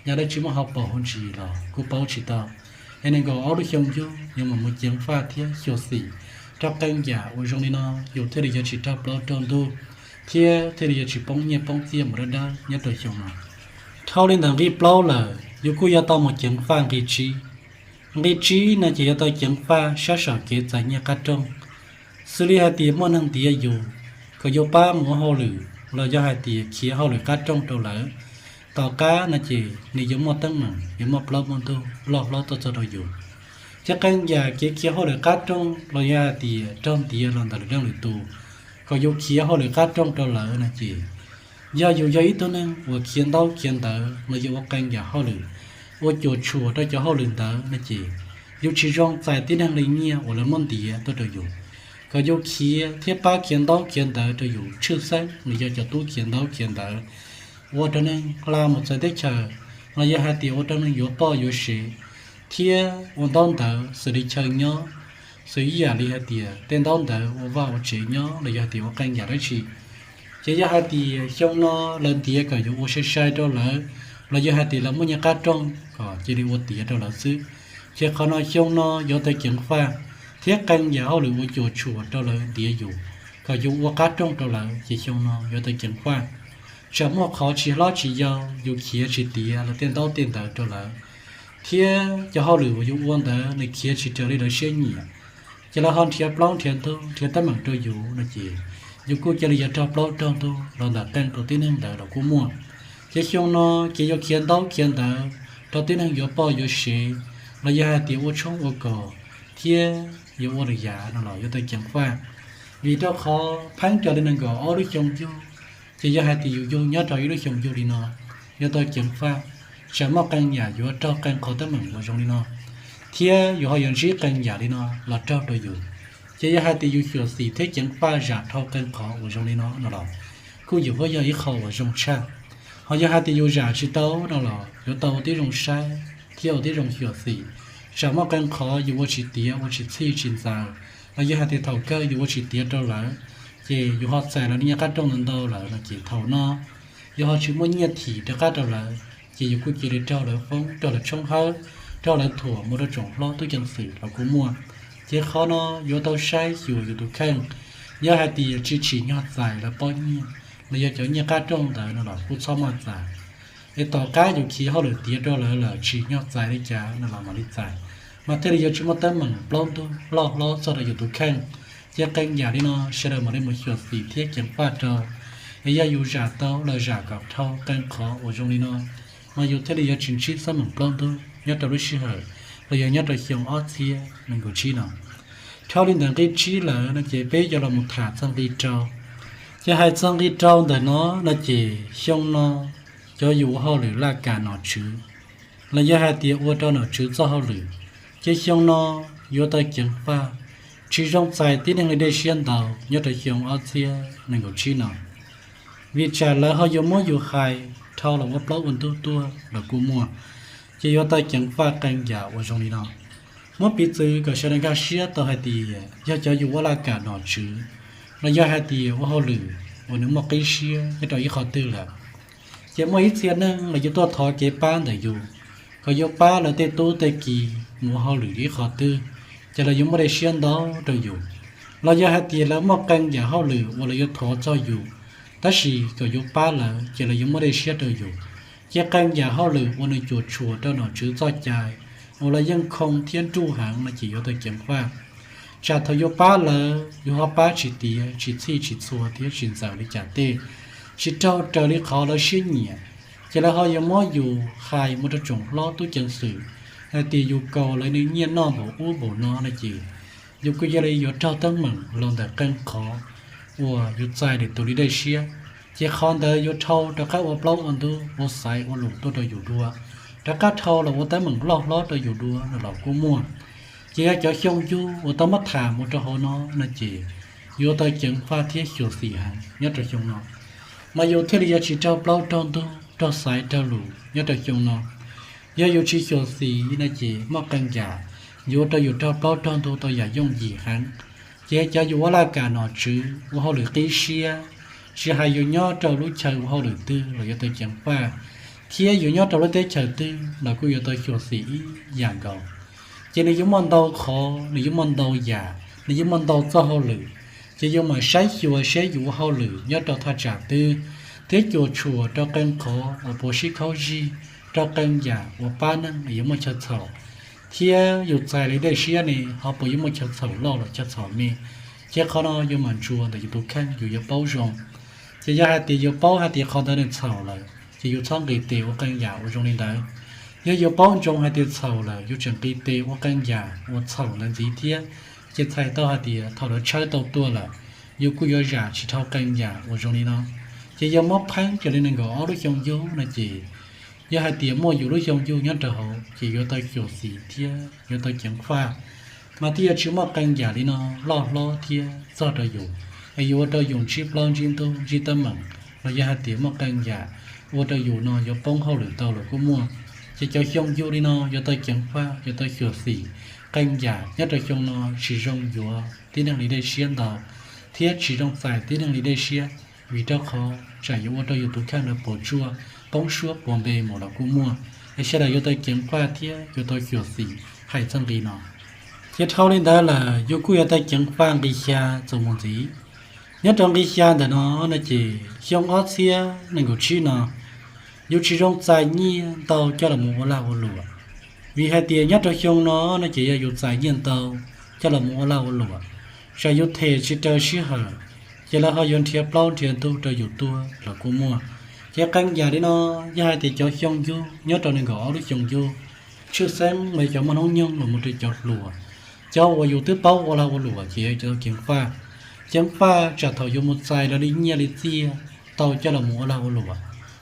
yam li tsis muaj hauv paus hauv ntsis los kuj paub tsis tau. Es nees nkaum ob lub xyoo yug yuav mam mus ceev faj thiab xyuam xim rau qee yam uas zoo li no, yus thiaj li yuav tsis raug plaub raug ntug, thiab thiaj li yuav tsis poob nyiaj poob txiaj mus dawb dawb nyob rau xyoo no. Dhau li ntawm nqi plaub lawm, yus kuj yuav tau mus ceev faj nqi tsib. Nqi tsib no ces yuav tau ceev faj sab saum kev txais nyiaj qab rooj. Xws li hais tias muaj neeg ntiav yus kom yus pab mus ua hauj lwm los yog hais tias khiav hauj lwm qab rooj rau lawv, tom qab no ces nws yuav muaj teeb meem, yuav muaj plaub muaj ntug loj hlob tuaj txog rau yus. Ces qee yam kev khiav hauj lwm qab rooj los yog hais tias raug ntiav los ntawm lwm leej lwm tus kom yus khiav hauj lwm qab rooj rau lawv no ces, yog yus yog ib tug neeg uas khiav ntaub khiav ntawv los yog ua qee yam hauj lwm, ua cuam tshuam rau cov hauj lwm ntawd no ces, yus tsis zoo txais tib neeg li nyiaj uas lawv muab ntiav tuaj rau yus. Kom yus khiav thiab pab khiav ntaub khiav ntawv rau yus tshwj xeeb los yog cov tub khiav ntaub khiav ntawv, ua rau neeg hla mus txawv teb chaws, los yog hais tias ua rau neeg yuav poj yuav sev, thiab ua ntaub ntawv xws li chaw nyob, xws ib yam li hais tias tej ntaub ntawv ua vaj ua tsev nyob los yog hais tias ua qee yam dab tsi. Ces yog hais tias xyoo no lawv ntiav kom yus ua sai sai rau lawv, los yog hais tias lawv muaj nyiaj qab rooj kom cia li ua tiav rau lawv xwb, ces qhov no xyoo no yuav tau ceev faj, thiab qee yam hauj lwm ua cuam tshuam rau lawv ntiav yus kom yus ua qab rooj rau lawv ces xyoo no yuav tau ceev faj. Tsam muaj qhov tsis hlob tsis yau yus khiav tsis tiav lawv tej ntaub tej ntawv rau lawv, thiab cov hauj lwm uas yus ua ntawd nws khiav tsis raws li lawv siab nyiam, ces lawv ho nrhiav plaub nrhiav ntug nrhiav teeb meem rau yus no ces, yus kuj cia li yuav raug plaub raug ntug los ntawm qee tus tib neeg ntawd los kuj muaj. Ces xyoo no ces yuav khiav ntaub khiav ntawv rau tib neeg yuav poj yuav sev, los yog hais tias ua tshoob ua kos, thiab yuav ua lwm yam no los yuav tau ceev faj. Vim rau qhov pheeb raws li nees nkaum ob lub xyoo yug, ces yog hais tias yus yug nyob rau ib lub xyoo yug li no, yuav tau ceev faj, tsam muaj qee yam yuav raug qee qhov teeb meem uas zoo li no, thiab yus ho yuav ntsib qee yam li no los raug rau yus. Ces yog hais tias yus xyuam xim thiab ceev faj zam dhau qee qhov uas zoo li no no los, kuj yuav yog ib qho uas zoo tshaj. Ho yog hais tias yus zam tsis tau no los yuav tau ua tib zoo saib thiab ua tib zoo xyuam xim, tsam muaj qee qhov yus ua tsis tiav ua tsis txhij tsis ntxaws, los yog hais tias thaum kawg yus ua tsis tiav rau lawv, ces yus ho txais lawv li nyiaj qab rooj ntau ntau lawm no ces thaum no yus ho tsis muaj nyiaj thim rov qab rau lawv, ces yus kuj cia li raug lawv foob, raug lawv tshoob hawb, raug lawv thuam mus rau tsoom hlob tub ceev xwm los kuj muaj. Ces qhov no yuav tau saib xyuas yus tus kheej. Yog hais tias tsis tsim nyog txais lawv pob nyiaj los yog cov nyiaj qab rooj ntawd no los kuj txhob maj txais. Es tom qab yus khiav hauj lwm tiav rau lawv lawm tsim nyog txais li cas no los mam li txais, mas thiaj li yuav tsis muaj teeb meem plaub ntug loj hlob txog rau yus tus kheej. Ces qee yam li no sawv daws mam li mus xyuam xim thiab ceev faj rau. Es yog yus zam tau los zam kom dhau qee qhov uas zoo li no, mas yus thiaj li yuav tsis ntsib teeb meem plaub ntug nyob rau lub sij hawm los yog nyob rau xyoo ob txhiab nees nkaum tsib no. Dhau li ntawm nqi tsib lawm no ces peb yuav los mus tham txog nqi rau. Ces hais txog nqi rau ntawm no no ces xyoo no cov yus ua hauj lwm laj kam nom tswv, los yog hais tias ua rau nom tswv txoj hauj lwm, ces xyoo no yuav tau ceev faj, tsis zoo txais tib neeg li dej siab ntau nyob rau xyoo ob txhiab nees nkaum tsib no. Vim tsam lawv ho yuav muab yus hais dhau los ua plaub ua ntug tuaj los kuj muaj, ces yuav tau ceev faj qee yam uas zoo li no. Muab piv txwv kom sawv daws nkag siab tau hais tias yog cov yus ua laj kam nom tswv, los yog hais tias ua hauj lwm uas nws muaj qib siab nyob rau ib qho twg lawm, ces muaj ib txhia neeg los yuav tuaj thov kev pab ntawm yus, kom yuav pab lawv tej tub tej ki mus ua hauj lwm ib qho twg, ces lawv yuav muaj dej siab ntau rau yus. Los yog hais tias lawv muaj qee yam hauj lwm uas lawv yuav thov txog yus, tab sis kom yuav pab lawv ces lawv yuav muaj dej siab rau yus. Ces qee yam hauj lwm uas nws cuam tshuam rau nom tswv txoj cai uas lawv yeej khoo thiab nruj heev no ces yuav tau ceev faj. Tsam thaum yuav pab lawv, yus ho pab tsis tiav, tsis txhij tsis txhua thiab tsis ntxaws li cas tej, tsis raug raws li qhov lawv siab nyiam, ces lawv ho yuav muab yus hais mus rau tsoom hlob tub ceev xwm hais tias yus kaus lawv nws nyiaj noj npaum ub npaum no no ces yus kuj yog li yuav raug teeb meem los ntawm qee qhov uas yus txais lwm tus li dej siab. Ces qhov ntawd yuav dhau rov qab ua plaub ua ntug, ua xaiv ua lus tuaj rau yus dua, rov qab dhau los ua teeb meem loj hlob rau yus dua no los kuj muaj. Ces yog cov xyoo yug uas tau muab tham mus rau hauv no no ces yuav tau ceev faj thiab xyuam xim heev nyob rau xyoo no. Mas yus thiaj li yuav tsis raug plaub raug ntug, raug xaiv raug lus nyob rau xyoo no. Yog yus tsis xyuam xim no ces muaj qee yam yuav ua rau yus raug plaub raug ntug tau yam yooj yim heev. Ces cov yus ua laj kam nom tswv, ua hauj lwm qib siab, tsis hais yus nyob rau lub chaw ua hauj lwm twg los yuav tau ceev faj, thiab yus nyob rau lub teb chaws twg los kuj yuav tau xyuam xim ib yam nkaus. Ces nws yuav muaj ntau qhov, nws yuav muaj ntau yam, nws yuav muaj ntau txoj hauj lwm. Ces yus mam saib xyuas seb yus ua hauj lwm nyob rau thaj tsam twg, thiab cuam tshuam rau qee qhov uas puas sib khaub zig, rau qee yam uas pab neeg yuav muaj chaw txhaum, thiab yus txais li dej siab ne ho puas yuav muaj chaw txhaum loj los chaw txhaum me. Ces qhov no yus mam ntsuas ntawm yus tus kheej yus yuav paub zoo. Ces yog hais tias yus paub hais tias qhov ntawd nws txhaum lawm ces yus txhob nqis tes ua qee yam uas zoo li ntawd. Yog yus paub ntsoov hais tias txhaum lawm yus tseem nqis tes ua qee yam uas txhaum ntawd ntxiv thiab, ces txhais tau hais tias thaum lawv tshawb tau tuaj lawm, yus kuj yuav zam tsis dhau qee yam uas zoo li no. Ces yog muab pheeb raws li nees nkaum ob lub xyoo yug no ces, yog hais tias muaj yus lub xyoo yug nyob rau hauv ces yuav tau xyuam xim thiab yuav tau ceev faj, mas thiaj yuav tsis muaj qee yam li no loj hlob thiab txog rau yus, es yuav ua rau yus ntsib plaub ntsib ntug ntsib teeb meem, los yog hais tias muaj qee yam ua rau yus no yuav poob hauj lwm tau los kuj muaj. Ces cov xyoo yug li no yuav tau ceev faj, yuav tau xyuam xim. Qee yam nyob rau xyoo no tsis zoo yuav tib neeg li dej siab ntau, thiab tsis zoo txais tib neeg li dej siab, vim rau qhov tsam yuav ua rau yus tus kheej no puas tsuaj, poob suab puas npe mus los kuj muaj. Es sawv daws yuav tau ceev faj thiab yuav tau xyuam xim hais txoj nqi no. Ces dhau li ntawd lawm yus kuj yuav tau ceev faj nqi xya txuas mus ntxiv. Nyob rau nqi xya ntawm no no ces xyoo ob txhiab nees nkaum tsib no, yus tsis zoo txais nyiaj ntau coj los mus ua lag ua luam. Vim hais tias nyob rau xyoo no no ces yog yus txais nyiaj ntau coj los mus ua lag ua luam, tsam yus them tsis raws sij hawm, ces lawv ho yuav nrhiav plaub nrhiav ntug rau yus tuag los kuj muaj. Ces qee yam li no, yog hais tias cov xyoo yug nyob rau nees nkaum ob lub xyoo yug, tshwj xeeb mas cov muaj hnub nyoog los mus rau cov hluas, cov uas yus twb paub ua lag ua luam ces yog cov ceev faj. Ceev faj tsam thaum yuav mus txais lawv li nyiaj li txiaj tau coj los mus ua lag ua luam,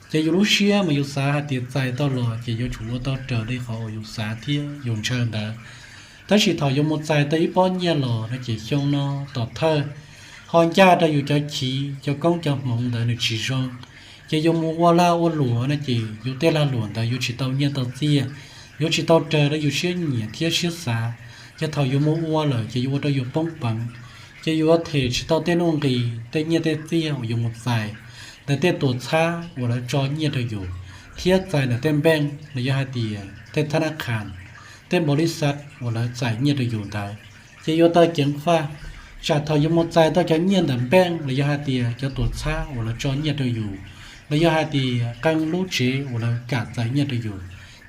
ces yus lub siab mas yus xav hais tias txais tau los ces yuav tsum ua tau raws li qhov uas yus xav thiab yus ntshaw ntawd. Tab sis thaum yuav mus txais tau ib pob nyiaj los no ces xyoo no tom thawj ho ncaj rau yus cov chiv cov koob cov hmoov ntawd nws tsis zoo, ces yus mus ua lag ua luam no ces yus tej lag luam ntawd yuav tsis tau nyiaj tau txiaj, yuav tsis tau raws li yus siab nyiam thiab siab xav. Ces thaum yus mus ua lawm ces yuav ua rau yus poob peev, ces yus yuav them tsis tau tej nuj nqis tej nyiaj tej txiaj uas yus mus txais ntawm tej tuam txhab uas lawv tso nyiaj rau yus, thiab txais ntawm tej npeej los yog hais tias tej thab nab qhas, tej npaum li xav uas lawv txais nyiaj rau yus ntawd, ces yuav tau ceev faj. Tsam thaum yuav mus txais tau cov nyiaj ntawm npeej los yog hais tias cov tuam txhab uas lawv tso nyiaj rau yus, los yog hais tias qee lub tsev uas lawv kam txais nyiaj rau yus,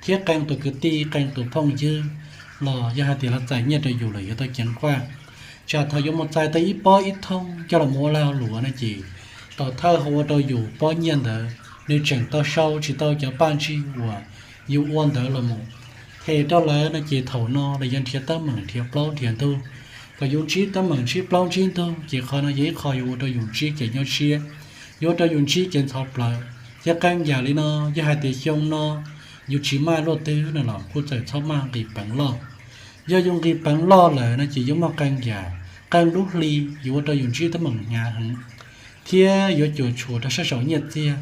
thiab qee tus kwv tij qee tus phooj ywg los yog hais tias lawv txais nyiaj rau yus lawm yuav tau ceev faj. Tsam thaum yuav mus txais tau ib pob ib thooj coj los mus ua lag luam no ces tom thawj ho ua rau yus pob nyiaj ntawd nws tseem tau sau tsis tau cov paj ntsig uas yus ua ntawd los mus them rau lawv no ces thaum no lawv yuav nrhiav teeb meem nrhiav plaub nrhiav ntug kom yus ntsib teeb meem ntsib plaub ntsib ntug, ces qhov no yog ib qho yuav ua rau yus ntsib kev nyuaj siab, yuav ua rau yus ntsib kev ntxhov plawv. Ces qee yam li no, yog hais tias xyoo no yus tsis maj luaj twg no los kuj txawm txhob maj nqis peev loj. Yog yus nqis peev loj lawm no ces yuav muaj qee yam Qee lub hli yuav ua rau yus ntsib teeb meem hnyav heev, thiab yuav cuam tshuam rau sab saum nyiaj txiag.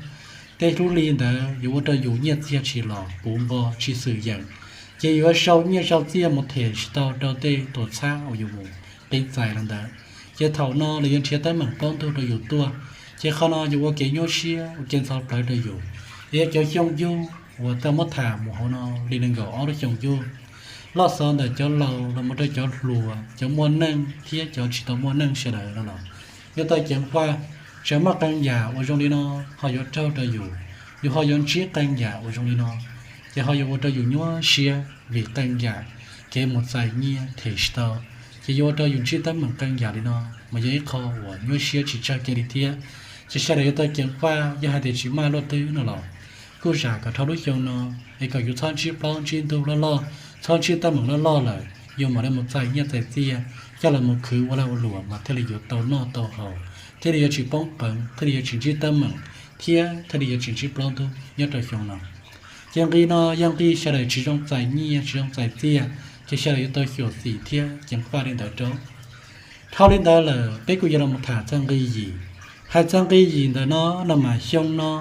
Tej lub hli ntawd yuav ua rau yus nyiaj txiag tsis los puv npo tsis xwm yeem, ces yuav sau nyiaj sau txiag mus them tsis tau rau tej tuam txhab uas yus mus qi txais los ntawd. Ces thaum no lawv yuav nrhiav teeb meem plaub ntug rau yus tuaj, ces qhov no yuav ua kev nyuaj siab ua kev ntxhov plawv rau yus. Yog cov xyoo yug uas tau muab tham mus hauv no li nees nkaum ob lub xyoo yug, loj xov ntawm cov laus los mus rau cov hluas, cov muaj neej thiab cov tsis tau muaj neej sawv daws no los, yog tau ceev faj, tseem muaj qee yam uas zoo li no ho yuav raug rau yus, yus ho yuav ntsib qee yam uas zoo li no, ces ho yuav ua rau yus nyuaj siab vim qee yam kev mus txais nyiaj them tsis tau, ces yuav ua rau yus ntsib teeb meem qee yam li no, mas yog ib qho uas nyuaj siab tsis tsawg kiag li thiab. Ces sawv daws yuav tau ceev faj, yog hais tias tsis maj luaj twg no los kuj zam kom dhau lub xyoo no, es kom yus txhob ntsib plaub ntsib ntug loj loj, txhob ntsib teeb meem loj loj lawm, yus mam li mus txais nyiaj txais txiag, coj los mus khwv ua lag ua luam mas thiaj li yuav tau noj tau haus, thiaj li yuav tsis poob peev, thiaj li yuav tsis ntsib teeb meem, thiab thiaj li yuav tsis ntsib plaub ntug nyob rau xyoo no. Ces nqi no yog nqi sawv daws tsis zoo txais nyiaj tsis zoo txais txiag, ces sawv daws yuav tau xyuam xim thiab ceev faj li ntawd rau. Dhau li ntawd lawm peb kuj yuav los mus tham txog nqi yim. Hais txog nqi yim ntawm no, no mas xyoo no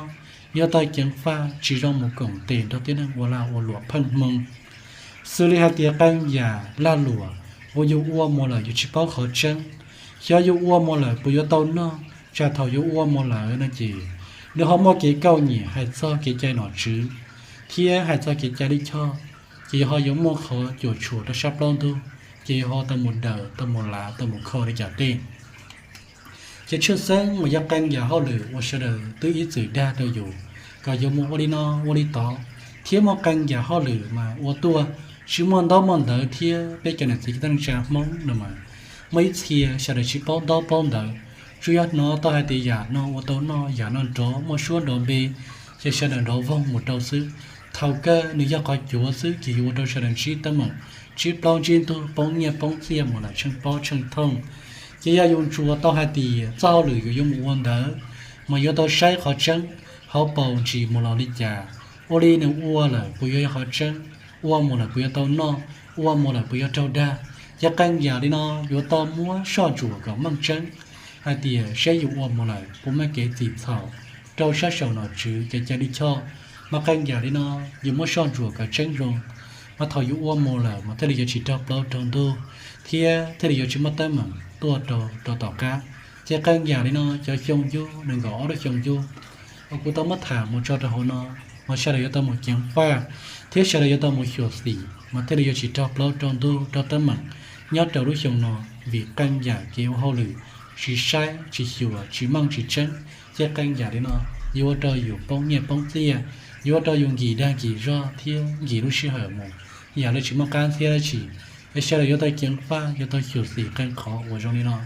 yuav tau ceev faj tsis zoo mus koom tes nrog tib neeg ua lag ua luam pheej hmoo. Xws li hais tias qee yam lag luam uas yus ua mus lawm yus tsis paub qhov tseeb, xyov yus ua mus lawm puas yuav tau noj, tsam thaum yus ua mus lawm no ces nws ho muaj kev kauj nyiam hais txog kev cai nom tswv thiab hais txog kev cai lij choj, ces yus ho yuav muaj qhov cuam tshuam rau sab plaub ntug, ces yus ho tau mus daws, tau mus lav, tau mus kho li cas tej. Ces tshwj xeeb mas yog qee yam hauj lwm uas sawv daws twb ib txwm dag rau yus kom yus mus ua li no ua li tod, thiab muaj qee yam hauj lwm mas ua tuaj tsis muaj ntaub muaj ntawv thiab peb cov niam txiv kwv tij neej tsa Hmoob no mas muaj ib txhia sawv daws tsis paub ntaub paub ntawv, tsuas yog hnov tau hais tias yam no ua tau noj, yam no nrov muaj suab nrov npe, ces sawv daws nrov voog mus rau xwb. Thaum kawg nws yog qhov cuav xwb ces yuav ua rau sawv daws ntsib teeb meem, ntsib plaub ntsib ntug, poob nyiaj poob txiaj mus lawm tsheej pob tsheej thooj. Ces yog yus ntsuas tau hais tias txoj hauj lwm yus yuav mus ua ntawd, mas yuav tau saib qhov tseeb hauv paus ntsis mus los li cas, ua li nws ua lawm puas yuav yog qhov tseeb, ua mus lawm puas yuav tau noj, ua mus lawm puas yuav raug dag. Ces qee yam li no yuav tau muab soj ntsuam kom meej tseeb hais tias saib yus ua mus lawm puas muaj kev txim txhaum rau sab saum nom tswv kev cai lij choj. Mas qee yam li no yus muab soj ntsuam kom tseeb zoo, mas thaum yus ua mus lawm mas thiaj li yuav tsis raug plaub raug ntug, thiab thiaj li yuav tsis muaj teeb meem tuaj rau rau tom qab. Ces qee yam li no cov xyoo yug nees nkaum ob lub xyoo yug uas kuv tau muab tham mus tso rau hauv no, mas sawv daws yuav tau mus ceev faj thiab sawv daws yuav tau mus xyuam xim mas thiaj li yuav tsis raug plaub raug ntug raug teeb meem nyob rau lub xyoo no, vim qee yam kev ua hauj lwm tsis saib tsis xyuas tsis meej tsis tseeb. Ces qee yam li no yuav ua rau yus poob nyiaj poob txiaj, yuav ua rau yus nkim dag nkim zog thiab nkim lub sij hawm mus yam li tsis muaj qab ntxhiab dab tsi. Es sawv daws yuav tau ceev faj, yuav tau xyuam xim qee qhov uas zoo li no,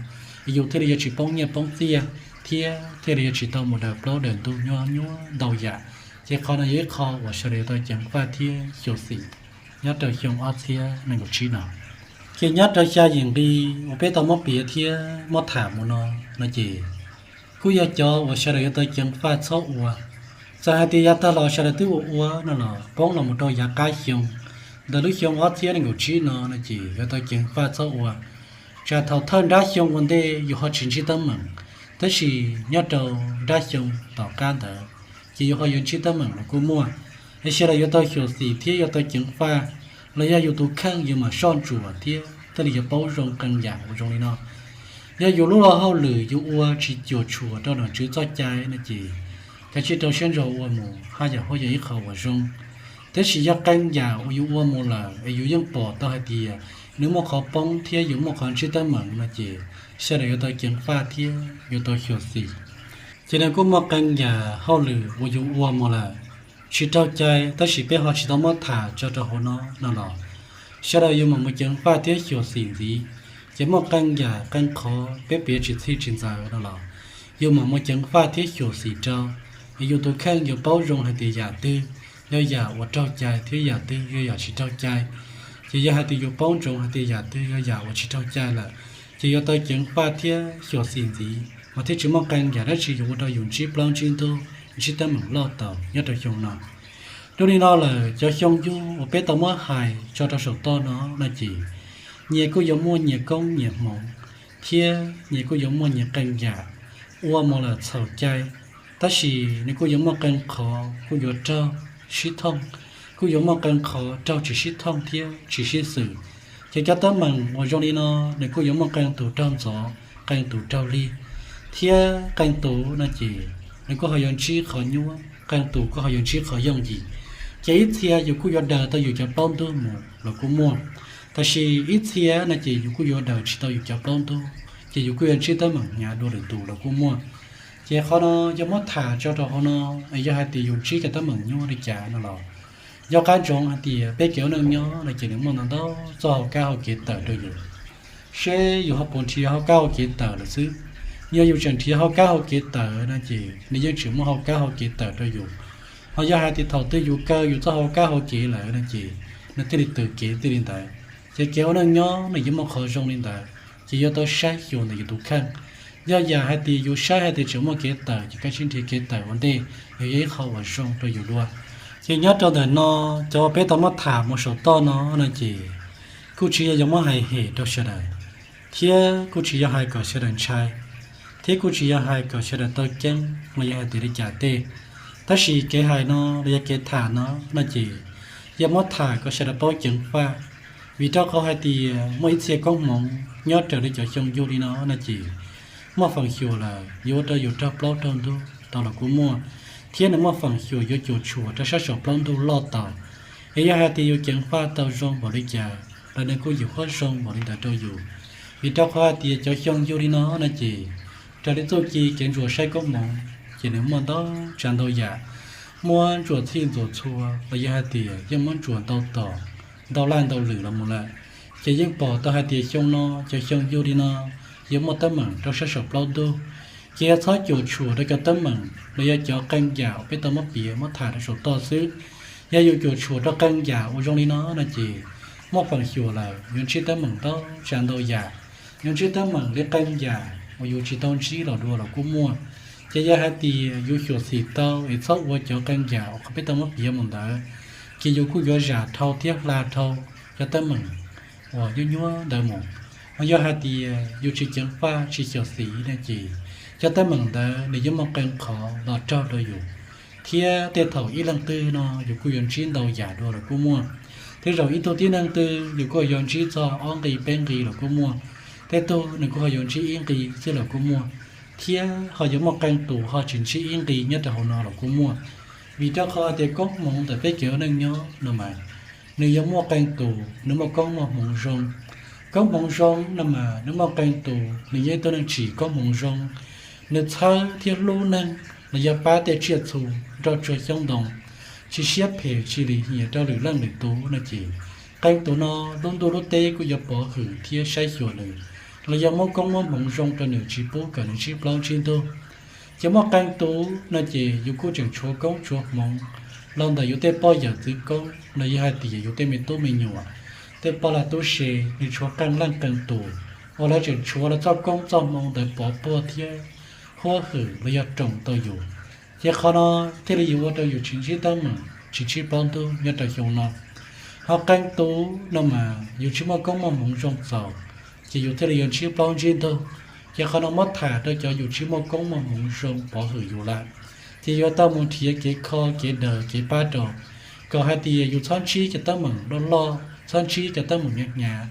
yus thiaj li yuav tsis poob nyiaj poob txiaj thiab thiaj li yuav tsis tau mus daws plaub daws ntug nyob nyuaj ntau yam. Ces qhov no yog ib qho uas sawv daws yuav tau ceev faj thiab xyuam xim nyob rau xyoo ob txhiab nees nkaum tsib no. Ces nyob rau xya yim nqi uas peb tau muab piav thiab muab tham mus no, no ces kuj yog cov uas sawv daws yuav tau ceev faj txhob ua. Txawm hais tias yav tag los sawv daws twb ua ua no los poob los mus rau yav qab xyoo ntawm lub xyoo ob txhiab nees nkaum tsib no no ces yuav tau ceev faj txhob ua. Tsam thaum thawj nrab xyoo ua ntej yus ho tsis ntsib teeb meem, tab sis nyob rau nrab xyoo tom qab ntawd ces yus ho yuav ntsib teeb meem los kuj muaj. Es sawv daws yuav tau xyuam xim thiab yuav tau ceev faj, los yog yus tus kheej yus mam soj ntsuam thiab thiaj li yuav paub zoo qee yam uas zoo li no. Yog yus lub luag hauj lwm yus ua tsis cuam tshuam rau nom tswv txoj cai no ces kav tsij rau siab ntso ua mus, haj yam ho yog ib qho uas zoo. Tab sis yog qee yam uas yus ua mus lawm es yus yeej pom tau hais tias nws muaj qhov poob thiab yus muaj qhov ntsib teeb meem no ces sawv daws yuav tau ceev faj thiab yuav tau xyuam xim. Ces nws kuj muaj qee yam hauj lwm uas yus ua mus lawm tsis raug cai, tab sis peb ho tsis tau muab tham tso rau hauv no no los sawv daws yuav mam mus ceev faj thiab xyuam xim ntxiv. Ces muaj qee yam qee qhov peb piav tsis txhij tsis ntxaws no los yus mam mus ceev faj thiab xyuam xim rau, es yus tus kheej yuav paub zoo hais tias yam twg yog yam uas raug cai thiab yam twg yog yam tsis raug cai. Ces yog hais tias yus paub ntsoov hais tias yam twg yog yam uas tsis raug cai lawm, ces yuav tau ceev faj thiab xyuam xim ntxiv mas thiaj tsis muaj qee yam dab tsi yuav ua rau yus ntsib plaub ntsib ntug, ntsib teeb meem loj tau nyob rau xyoo no. Dua li no lawm cov xyoo yug uas peb tau muab hais tso rau saum toj no no ces nyias kuj yuav muaj nyias koob nyias hmoov, thiab nyias kuj yuav muaj nyias qee yam ua mus lawm txhaum cai, tab sis nws kuj yuav muaj qee qhov kuj yuav raug sib thooj, kuj yuav muaj qee qhov raug tsis sib thooj thiab tsis sib xws. Ces cov teeb meem uas zoo li no, nws kuj yuav muaj qee tus raug ntxov, qee tus raug lig, thiab qee tus no ces nws kuj ho yuav ntsib qhov nyuaj, qee tus kuj ho yuav ntsib qhov yooj yim. Ces ib txhia yus kuj yuav daws tau yus cov plaub ntug mus los kuj muaj, tab sis ib txhia no ces yus kuj yuav daws tsis tau yus cov plaub ntug, ces yus kuj yuav ntsib teeb meem hnyav dua lwm tus los kuj muaj. Ces qhov no yog muab tham tso rau hauv no, es yog hais tias yus ntsib cov teeb meem nyuaj li cas no los, nco qab ntsoov hais tias peb kev ua neej nyob no ces nws muaj ntau ntau txoj hauv kab hauv kev tawm rau yus, seb yus ho puas nrhiav hauv kab hauv kev tawm lawm xwb. Yog yus tseem nrhiav hauv kab hauv kev tawm no ces nws yeej tseem muaj hauv kab hauv kev tawm rau yus. Ho yog hais tias thaum twg yus kaw yus txoj hauv kab hauv kev lawm no ces nws thiaj li tws kev tij li ntawd. Ces kev ua neej nyob nws yeej muaj qhov zoo li ntawd, ces yuav tau saib xyuas ntawm yus tus kheej. Yog yam hais tias yus saib hais tias tseem muaj kev tawm ces kav tsij nrhiav kev tawm ua ntej, yog ib qho uas zoo rau yus dua. Ces nyob rau ntawm no, cov uas peb tau muab tham mus saum toj no no ces kuj tsis yog yuav muab hais hem rau sawv daws, thiab kuj tsis yog hais kom sawv daws ntshai, thiab kuj tsis yog hais kom sawv daws tau ceeb los yog hais tias li cas tej. Tab sis kev hais no los yog kev tham no no ces yog muab tham kom sawv daws paub ceev faj, vim rau qhov hais tias muaj ib txhia koob hmoov nyob raws li cov xyoo yug li no no ces muaj feem xyuam lawm yuav ua rau yus raug plaub raug ntug tau los kuj muaj, thiab nws muaj feem xyuam yuav cuam tshuam rau sab saum plaub ntug loj tau. Es yog hais tias yus ceev faj tau zoo npaum li cas los nws kuj yim huab zoo npaum li ntawd rau yus, vim rau qhov hais tias cov xyoo yug li no no ces raws li txuj ci kev ntsuas saib koob hmoov ces nws muaj ntau tsav ntau yam, muab ntsuas txhij ntxuas txhua los yog hais tias yeej muab ntsuas ntau tom ntau laj ntau lwm los mus lawm. Ces yeej pom tau hais tias xyoo no cov xyoo yug li no yuav muaj teeb meem rau sab saum plaub ntug. Ces yog txhob cuam tshuam rau cov teeb meem los yog cov qee yam uas peb tau muab piav muab tham rau saum toj xwb. Yog yus cuam tshuam rau qee yam uas zoo li no no ces muaj feem xyuam lawm yuav ntsib teeb meem ntau tsav ntau yam, yuav ntsib teeb meem li qee yam uas yus tsis tau ntsib los dua los kuj muaj. Ces yog hais tias yus xyuam xim tau es txhob ua cov qee yam uas qhov peb tau muab piav mus ntawd, ces yus kuj yuav zam dhau thiab hla dhau cov teeb meem uas nyuaj nyuaj ntawd mus. Ho yog hais tias yus tsis ceev faj tsis xyuam xim no ces cov teeb meem ntawd nws yuav muaj qee qhov los raug rau yus, thiab tej thaum ib leej twg no yus kuj yuav ntsib ntau yam dua los kuj muaj. Tej zaum ib tug tib neeg twg yus kuj yuav ntsib txog ob nqi peb nqi los kuj muaj, tej tug nws kuj ho yuav ntsib ib nqi xwb los kuj muaj, thiab ho yuav muaj qee tus ho tsis ntsib ib nqi nyob rau hauv no los kuj muaj. Vim rau qhov hais tias koob hmoov ntawm peb kev ua neej nyob no mas nws yuav muaj qee tus nws muaj koob muaj hmoov zoo. Koob hmoov zoo no mas nws muaj qee tus nws yog ib tug neeg tsim koob hmoov zoo, nws txhawb thiab hlub neeg los yog pab tej tsiaj txhu nroj tsuag xyoob ntoo, tsis siab phem tsis lim hiam rau lwm leej lwm tus no ces qee tus no lub ntuj lub teb kuj yuav pov hwm thiab saib xyuas nws, los yog muab koob muab hmoov zoo rau nws tsis pub kom nws ntsib plaub ntsib ntug. Ces muaj qee tus no ces yus kuj tseem tshuav koob tshuav hmoov los ntawm yus tej poj yawm txwv koob los yog hais tias yus tej me tub me nyuam, tej poj lag tub se, nws tshuav qee leej qee tus uas lawv tseem tshuav lawv txoj koob txoj hmoov ntawd pov puag thiab huab hwm los yog roos tau yus. Ces qhov no thiaj li yuav ua rau yus tsis ntsib teeb meem tsis ntsib plaub ntug nyob rau xyoo no. Ho qee tus no mas yus tsis muaj koob muaj hmoov zoo txaus, ces yus thiaj li yuav ntsib plaub ntsib ntug. Ces qhov no muab tham rau cov yus tsis muaj koob muaj hmoov zoo pov hwm yus lawm, ces yuav tau mus nrhiav kev kho kev daws kev pab rau, kom hais tias yus txhob ntsib cov teeb meem loj loj, txhob ntsib cov teeb meem hnyav hnyav.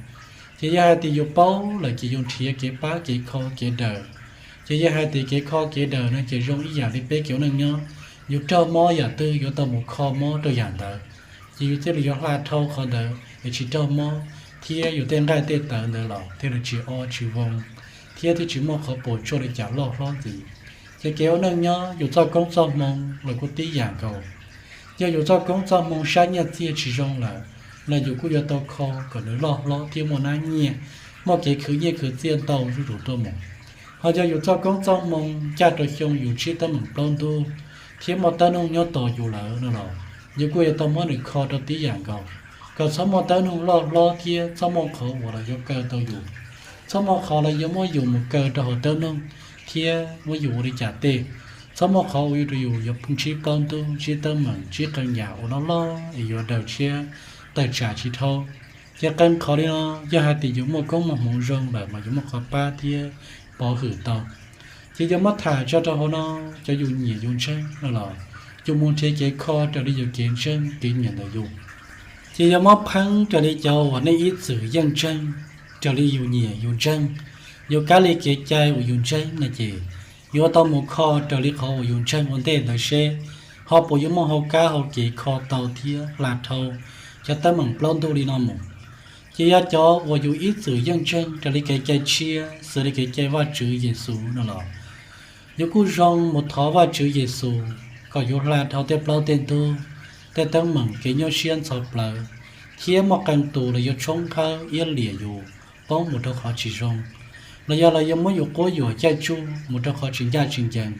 Ces yog hais tias yus paub lawm ces yus nrhiav kev pab kev kho kev daws. Ces yog hais tias kev kho kev daws no ces zoo ib yam li peb kev ua neej nyob, yus raug mob yam twg yuav tau mus kho mob rau yam ntawd, ces yus thiaj li yuav hla dhau qhov ntawd es tsis raug mob, thiab yus tej nqaij tej tawv ntawd los thiaj li tsis ob tsis voo, thiab thiaj tsis muaj qhov puas tsuaj li cas loj hlob ntxiv. Ces kev ua neej nyob yus txoj koob txoj hmoo los kuj tib yam nkaus. Yog yus txoj koob txoj hmoo sab nyiaj txiag tsis zoo lawm, los yus kuj yuav tau kho kom nws loj hlob thiab muaj nab nyiaj, muaj kev khwv nyiaj khwv txiaj ntau zuj zus tuaj mus. Ho yog yus txoj koob txoj hmoo ncaj rau xyoo yus ntsib teeb meem plaub ntug thiab muaj teeb nug nyob tos yus lawm no los, yus kuj yuav tau muab nws kho rau tib yam nkaus, kom txhob muaj teeb nug loj hlob thiab txhob muaj qhov uas los yuav kaw tau yus, txhob muaj qhov los yuav muab yus mus kaw rau hauv teeb nug thiab muab yus ua li cas tej, txhob muaj qhov uas yuav rau yus yuav ntsib plaub ntug ntsib teeb meem ntsib qee yam uas loj loj es yuav daws tshiab tawm tsam tsis dhau. Ces qee qhov li no, yog hais tias yus muaj koob muaj hmoov zoo lawm mas yus muaj qhov pab thiab pov hwm tau. Ces yog muab tham tso rau hauv no, cov yus nyiam yus ntseeg no los yus mus nrhiav kev kho raws li yus kev ntseeg kev nyiam ntawm yus. Ces yog muab pheeb raws li cov uas nej ib txwm yeej ntseeg, raws li yus nyiam yus ntseeg, yus kab li kev cai uas yus ntseeg no ces yuav tau mus kho raws li qhov uas yus ntseeg ua ntej ntawd seb ho puas yuav muaj hauv kab hauv kev kho tau thiab hla dhau cov teeb meem plaub ntug li no mus. Ces yog cov uas yus ib txwm yeej ntseeg raws li kev cai tshiab xws li kev cai Vajtswv Yexus no los yus kuj zoo mus thov Vajtswv Yexus kom yus hla dhau tej plaub tej ntug, tej teeb meem kev nyuaj siab ntxhov plawv, thiab muaj qee tus los yuav tshoob hawb iab liam yus poob mus rau qhov tsis zoo, los yog los yuav muab yus quab yuam caij tsuj mus rau qhov tsis ncaj tsis ncees,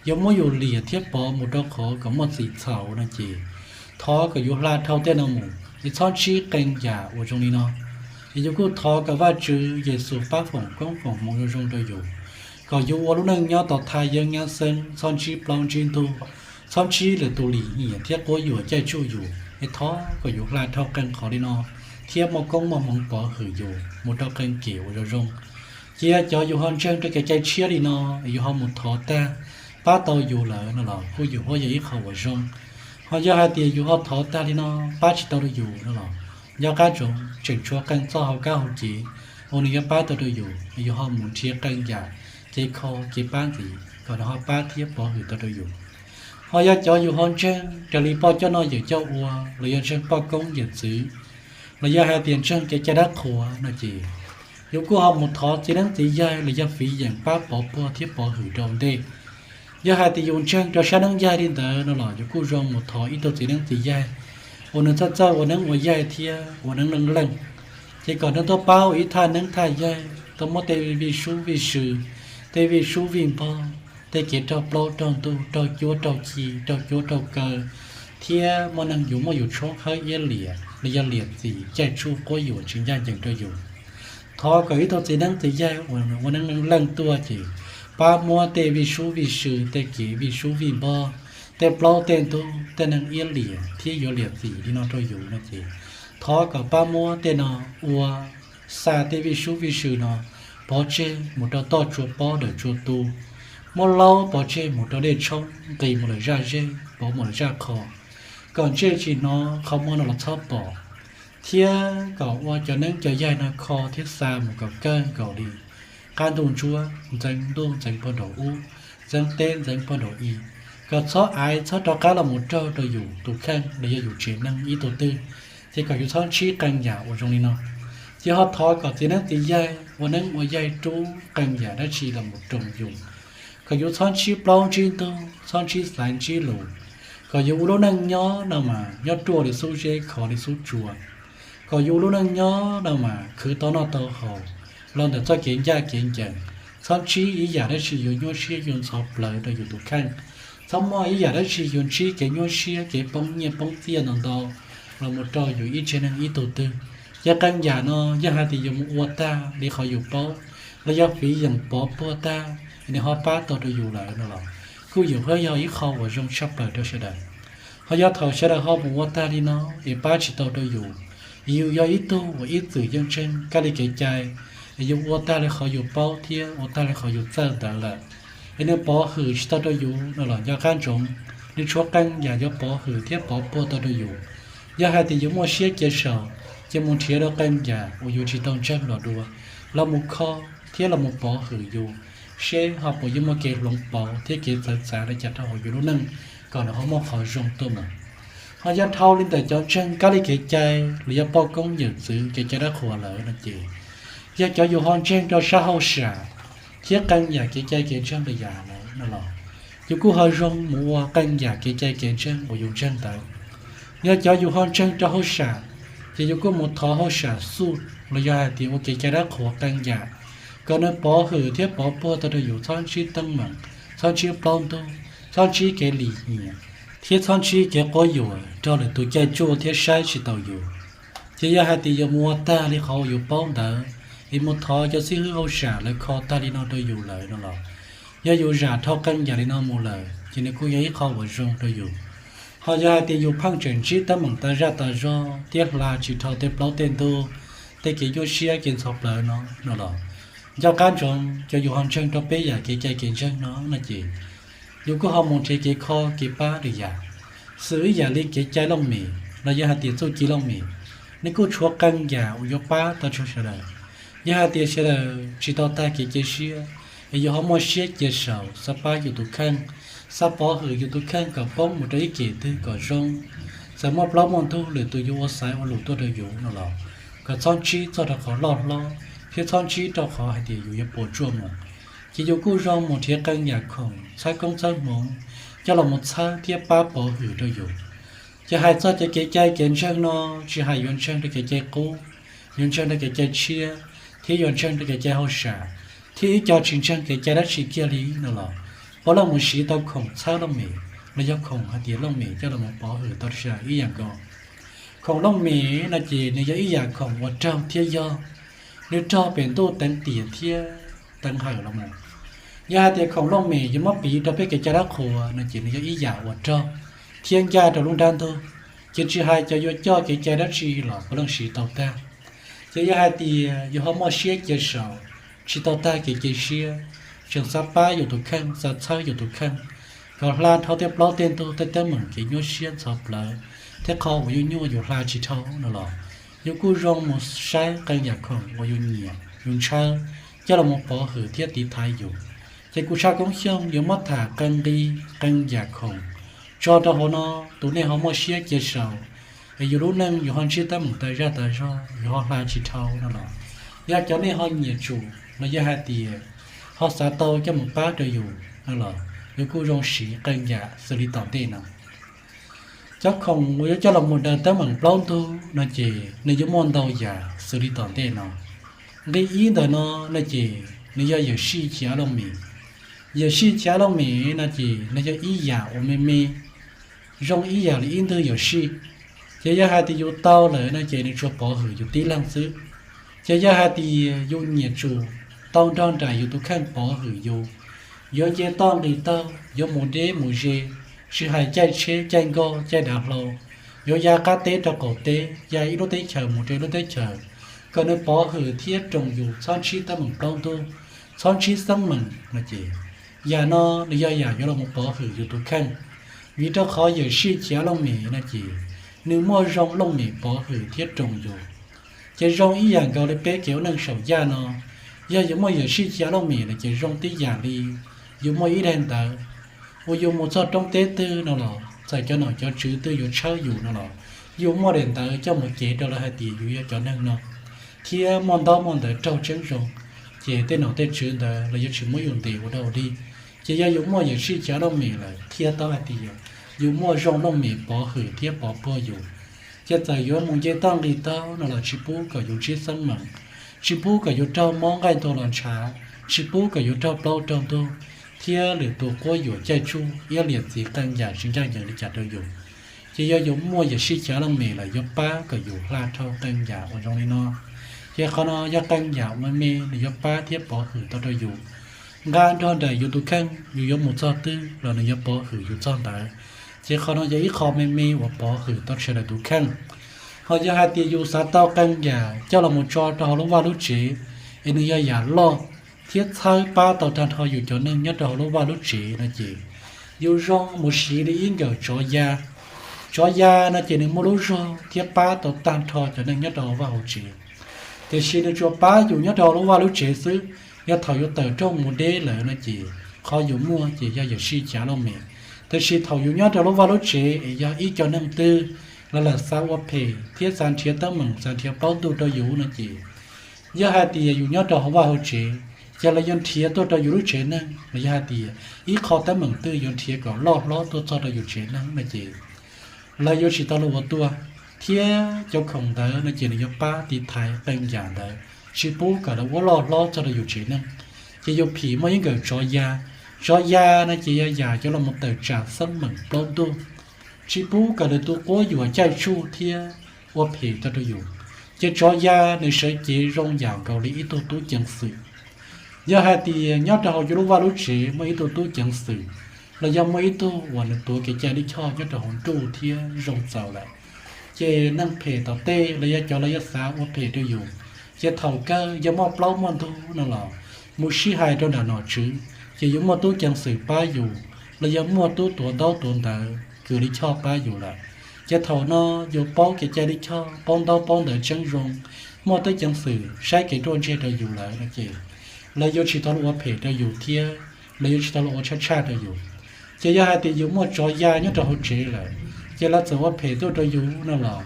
yuav muab yus liam thiab pov mus rau qhov kom muaj txim txhaum no ces thov kom yus hla dhau tej no mus es txhob ntsib qee yam uas zoo li no. Es yus kuj thov kom Vajtswv Yexus pab foom koob foom hmoov zoo zoo rau yus, kom yus ua lub neej nyob tau thaj yeeb nyab xeeb, txhob ntsib plaub ntsib ntug, txhob ntsib lwm tus lim hiam thiab quab yuam caij tsuj yus. Es thov kom yus hla dhau qee qhov li no thiab muaj koob muaj hmoov pov hwm yus mus rau qee kem uas zoo zoo. Cia cov yus ho ntseeg rau kev cai tshiab li no, yus ho mus thov tag pab tau yus lawm no los kuj yus huab yog ib qho uas zoo. Ho yog hais tias yus ho thov tag li no pab tsis tau rau yus no los nco qab ntsoov tseem tshuav qee txoj hauv kab hauv kev uas nws yuav pab tau rau yus, yus ho mus nrhiav qee yam kev kho kev pab ntxiv kom nws ho pab thiab pov hwm tau rau yus. Ho yog cov yus ho ntseeg raws li poj coj noj yawm coj ua los yog ntseeg poj koob yawm txwv, los yog hais tias ntseeg kev cai dab qhuas no ces yus kuj ho mus thov txiv neeb txiv yaig los yog fiv yeem pab pov puag thiab pov hwm rau ntej. Yog hais tias yus ntseeg rau sab neeb yaig li ntawd no los yus kuj zoo mus thov ib tug txiv neeb txiv yaig uas nws txawj txawj ua neeb ua yaig thiab ua neeb leej leej, ces kom nws tuaj pab ua ib thaj neeb thaj yaig, tuaj muab tej vij sub vij sw, tej vij sub vij npog, tej kev raug plaub raug ntug, raug cuab raug ci, raug cuab raug kaw, thiab muaj neeg yuav muab yus tshoob hawb iab liam los yog liam txim caij tsuj quab yuam tsis ncaj ncees rau yus. Thov kom ib tug txiv neeb txiv yaig uas ua neeb leej leej tuaj ces pab muab tej vij sub vij sw, tej kev vij sub vij npog, tej plaub tej ntug, tej neeg iab liam thiab yuav liam txim li no rau yus no ces thov kom pab muab tej no ua xa tej vij sub vij sw no pov tseg mus rau toj tsua pob dawm tsua tu, muab laub pov tseg mus rau dej tshoob nqis mus lawm zaj zeb, pov mus lawm zaj qho, kom ntsej tsis hnov qhov muag no los txhob pom, thiab kom ua cov neeb cov yaig no kho thiab xa mus kom kawg nkaus li qab ntuj ntsuab, ntxeev ntuj ntxeev pog nraum ub, ntxeev teb ntxeev pog nraum i, kom txhob aiv txhob rov qab los mus raug rau yus tus kheej los yog yus tsev neeg ib tug twg, ces kom yus txhob ntsib qee yam uas zoo li no. Ces ho thov kom txiv neeb txiv yaig ua neeb ua yaig rub qee yam dab tsi los mus roos yus, kom yus txhob ntsib plaub ntsib ntug, txhob ntsib xaiv ntsib lus, kom yus ua lub neej nyob no mas nyob ruaj li xub zeb khov li xub tsua, kom yus ua lub neej nyob no mas khwv tau noj tau haus los ntawm txoj kev ncaj kev ncees, txhob ntsib ib yam dab tsi yuav nyuaj siab yuav ntxhov plawv rau yus tus kheej, txhob muaj ib yam dab tsi yuav ntsib kev nyuaj siab kev poob nyiaj poob txiaj ntau ntau los mus rau yus ib tsev neeg ib tug twg. Ces qee yam no yog hais tias yus mus ua tag li qhov yus paub los yog fiv yeem pov puag tag es nws ho pab tau rau yus lawm no los kuj yus huab yog ib qho uas zoo tshaj plaws rau sawv daws. Ho yog thaum sawv daws ho mus ua tag li no es pab tsis tau rau yus, yus yog ib tug uas ib txwm yeej ntseeg kab li kev cai, es yus ua tag li qhov yus paub thiab ua tag li qhov yus txawj ntawd lawm, es nws pov hwm tsis tau rau yus no los nco qab ntsoov, nws tshuav qee yam yuav pov hwm thiab pov puag tau rau yus. Yog hais tias yus muaj siab cia saum, ces mus nrhiav rau qee yam uas yus tsis tau ntseeg los dua, los mus kho thiab los mus pov hwm yus, seb ho puas yuav muaj kev hloov pauv thiab kev txawv txav li cas rau hauv yus lub neej kom nws ho muaj qhov zoo tuaj mus. Ho yog dhau li ntawm cov ntseeg kab li kev cai los yog poj koob yawm txwv kev cai dab qhuas lawm no ces yog cov yus ho ntseeg rau sab hauj sam thiab qee yam kev cai kev ntseeg li yam lawm no los yus kuj ho zoo mus ua qee yam kev cai kev ntseeg uas yus ntseeg ntawd. Yog cov yus ho ntseeg rau hauj sam, ces yus kuj mus thov hauj sam xuj los yog hais tias ua kev cai dab qhuas qee yam kom nws pov hwm thiab pov puag tau rau yus txhob ntsib teeb meem, txhob ntsib plaub ntug, txhob ntsib kev lim hiam, thiab txhob ntsib kev quab yuam raug lwm tus caij tsuj thiab saib tsis taus yus. Ces yog hais tias yus mus ua tag li qhov uas yus paub ntawd, es mus thov cov xib hwb hauj sam lawv kho tag li no rau yus lawm no los, yog yus zam dhau qee yam li no mus lawm ces nws kuj yog ib qho uas zoo rau yus. Ho yog hais tias yus pheej tseem ntsib teeb meem tas zaj tas zog thiab hla tsis dhau tej plaub tej ntug, tej kev nyuaj siab kev ntxhov plawv no no los, nco qab ntsoov cov yus ho ntseeg rau peb yam kev cai kev ntseeg no no ces, yus kuj ho mus nrhiav kev kho kev pab lwm yam, xws ib yam li kev cai looj mem los yog hais tias txuj ci looj mem, nws kuj tshuav qee yam uas yuav pab tau rau sawv daws. Yog hais tias sawv daws tsis tau tag kev cia siab, es yus ho muaj siab cia saum xav pab yus tus kheej, xav pov hwm yus tus kheej kom poob mus rau ib kem twg kom zoo, txawm muaj plaub muaj ntug lwm tus yuav ua xaiv ua lus tuaj rau yus no los, kom txhob ntsib txog rau qhov loj hlob thiab txhob ntsib rau qhov hais tias yus yuav puas tsuaj mus. Ces yus kuj zoo mus nrhiav qee yam khoom txhawb koob txhawb hmoov coj los mus txhawb thiab pab pov hwm rau yus. Ces hais txog cov kev cai kev ntseeg no, tsis hais yuav ntseeg rau kev cai qub, yuav ntseeg rau kev cai tshiab, thiab yuav ntseeg rau kev cai hauj sam, thiab ib co tsis ntseeg kev cai dab tsi kiag li no los, puav leej mus siv tau khoom txhawb looj mem los yog khoom hais tias looj mem coj los mus pov hwm tau sawv daws ib yam nkaus. Khoom looj mem no ces nws yog ib yam khoom uas raug thiab yog, nws raug pem ntuj teev tiam thiab teev hawm los mus. Yog hais tias khoom looj mem yuav muab piv rau peb kev cai dab qhuas no ces nws yog ib yam uas raug thiab ncaj rau lub nrab ntug, ces tsis hais cov yuav coj kev cai dab tsi los puav leej siv tau tag. Ces yog hais tias yus ho muaj siab cia saum, tsis tau tag kev cia siab, tseem xav pab yus tus kheej, xav txhawb yus tus kheej kom hla dhau tej plaub tej ntug tej teeb meem kev nyuaj siab ntxhov plawv thiab qhov uas yus nyuaj yus hla tsis dhau no los, yus kuj zoo mus saib qee yam khoom uas yus nyiam yus ntshaw coj los mus pov hwm thiab tiv thaiv yus. Ces kuv Tshaj Koob Xyooj yuav muab tham qee nqi qee yam khoom tso rau hauv no, tus nej ho muaj siab cia saum, es yus lub neej yus ho ntsib teeb meem tas zaj tas zog yus ho hla tsis dhau no los, yog cov nej ho nyiam tsum los yog hais tias ho xav tau coj mus pab rau yus no los, yus kuj zoo siv qee yam xws li tom ntej no. Cov khoom uas yuav coj los mus daws teeb meem plaub ntug no ces nws yuav muaj ntau yam xws li tom ntej no. Nqi ib ntawm no no ces nws yog yawm sij chiv av looj mem. Yawm sij chiv av looj mem no ces nws yog ib yam uas me me, zoo ib yam li ib ntwg yawm sij. Ces yog hais tias yus tau lawm no ces nws tsuas pov hwm yus tib leeg xwb. Ces yog hais tias yus nyiam tsum tau nrog nraim yus tus kheej pov hwm yus, yuav nce toj nqis taug, yuav mus deb mus ze, tsis hais caij tsheb caij nkoj caij dav hlau, yuav ya qab teb rau qaum teb, ya ib lub teb chaws mus rau ib lub teb chaws, kom nws pov hwm thiab roos yus txhob ntsib teeb meem plaub ntug, txhob ntsib xeeb meem no ces, yam no nws yog yam yuav los mus pov hwm yus tus kheej. Vim rau qhov yawm sij chiv av looj mem no ces nws muaj zoo looj mem pov hwm thiab roos yus. Ces zoo ib yam nkaus li peb kev ua neej saum yaj no, yog yus muaj yawm sij chiv av looj mem no ces zoo tib yam li yus muaj ib daim ntawv uas yus mus txog roob teb twg no los txawm cov nom cov tswv twg yuav tshawb yus no los, yus muaj daim ntawv coj mus cev rau lawv hais tias yus yog cov neeg no, thiab muaj ntaub muaj ntawv raug tseeb zoo, ces tej nom tej tswv ntawd lawv yuav tsis muab yus ntes ua dog ua dig. Ces yog yus muaj yawm sij chiv av looj mem lawm qhia tau hais tias yus muaj zoo looj mem pov hwm thiab pov puag yus. Ces txawm yuav mus nce toj nqis taug no los tsis pub kom yus ntsib xeeb meem, tsis pub kom yus raug mob nqaij ntuag los ntshav, tsis pub kom yus raug plaub raug ntug, thiab lwm tus quab yuam caij tsuj iab liam txiv qee yam tsis ncaj ncees li cas rau yus. Ces yog yus muaj yawm sij chiv av looj mem lawm yuav pab kom yus hla dhau qee yam uas zoo li no. Ces qhov no yog qee yam uas me me nws yuav pab thiab pov hwm tau rau yus. Nqa nrog nraim yus tus kheej, yus yuav mus txog twg los nws yuav pov hwm yus txog ntawd. Ces qhov no yog ib qho me me uas pov hwm tau sawv daws tus kheej. Ho yog hais tias yus xav tau qee yam coj los mus tso rau hauv lub vaj lub tsev, es nws yog yam loj thiab txhawb pab tau tag nrho yus cov neeg nyob rau hauv lub vaj lub tsev no ces, yus zoo mus siv li ib nkawm tsov ya. Tsov ya no ces nws muaj lub zog thiab pab tau tag nrho cov neeg nyob rau hauv vaj hauv tsev. Tiam sis nws tsuas pab yus nyob rau hauv lub vaj lub tsev xwb. Yog thaum yus tawm rooj mus deb lawm no ces qhov yus muaj ces yog yawm sij chiv av looj mem. Tiam sis thaum yus nyob rau lub vaj lub tsev es yog ib co neeg twg los lawm xav ua phem thiab xav nrhiav teeb meem xav nrhiav plaub ntug rau yus no ces, yog hais tias yus nyob rau hauv vaj hauv tsev, ces lawv yuav nrhiav tuaj rau yus lub tsev neeg los yog hais tias ib qho teeb meem twg yuav nrhiav kom loj hlob tuaj txog rau yus tsev neeg no ces, lawv yuav tsis tau luag ua tuaj. Thiab cov khoom ntawd no ces nws yuav pab tiv thaiv qee yam ntawd, tsis pub kom lawv ua loj hlob txog rau yus tsev neeg. Ces yus phim muaj ib nkawm tsov ya. Tsov ya no ces yog yam coj los mus tawm tsam xeeb meem plaub ntug, tsis pub kom lwm tus quab yuam caij tsuj thiab ua phem tau rau yus. Ces tsov ya nws sawv cev zoo yam nkaus li ib tug tub ceev xwm. Yog hais tias nyob rau hauv yus lub vaj lub tsev muaj ib tug tub ceev xwm, los yog muaj ib tug uas nws tuav kev cai lij choj nyob rau hauv nruj thiab zoo txaus lawm, ces neeg phem tom tej los yog cov lawv yuav xav ua phem rau yus, ces thaum kawg yog muaj plaub muaj ntug no los mus sib hais rau nram nom tswv, ces yuav muaj tub ceev xwm pab yus los yog muaj tub tuav ntaub tuav ntawv kws lij choj pab yus lawm. Ces thaum no yus paub kev cai lij choj, paub ntaub paub ntawv tseeb zoo, muaj tub ceev xwm saib kev ruaj ntseg rau yus lawm no ces lawv yuav tsis tau los ua phem rau yus thiab lawv yuav tsis tau los ua tshaj tshaj rau yus. Ces yog hais tias yus muaj tsov ya nyob rau hauv tsev lawm, ces lawv txawm ua phem tuaj rau yus no los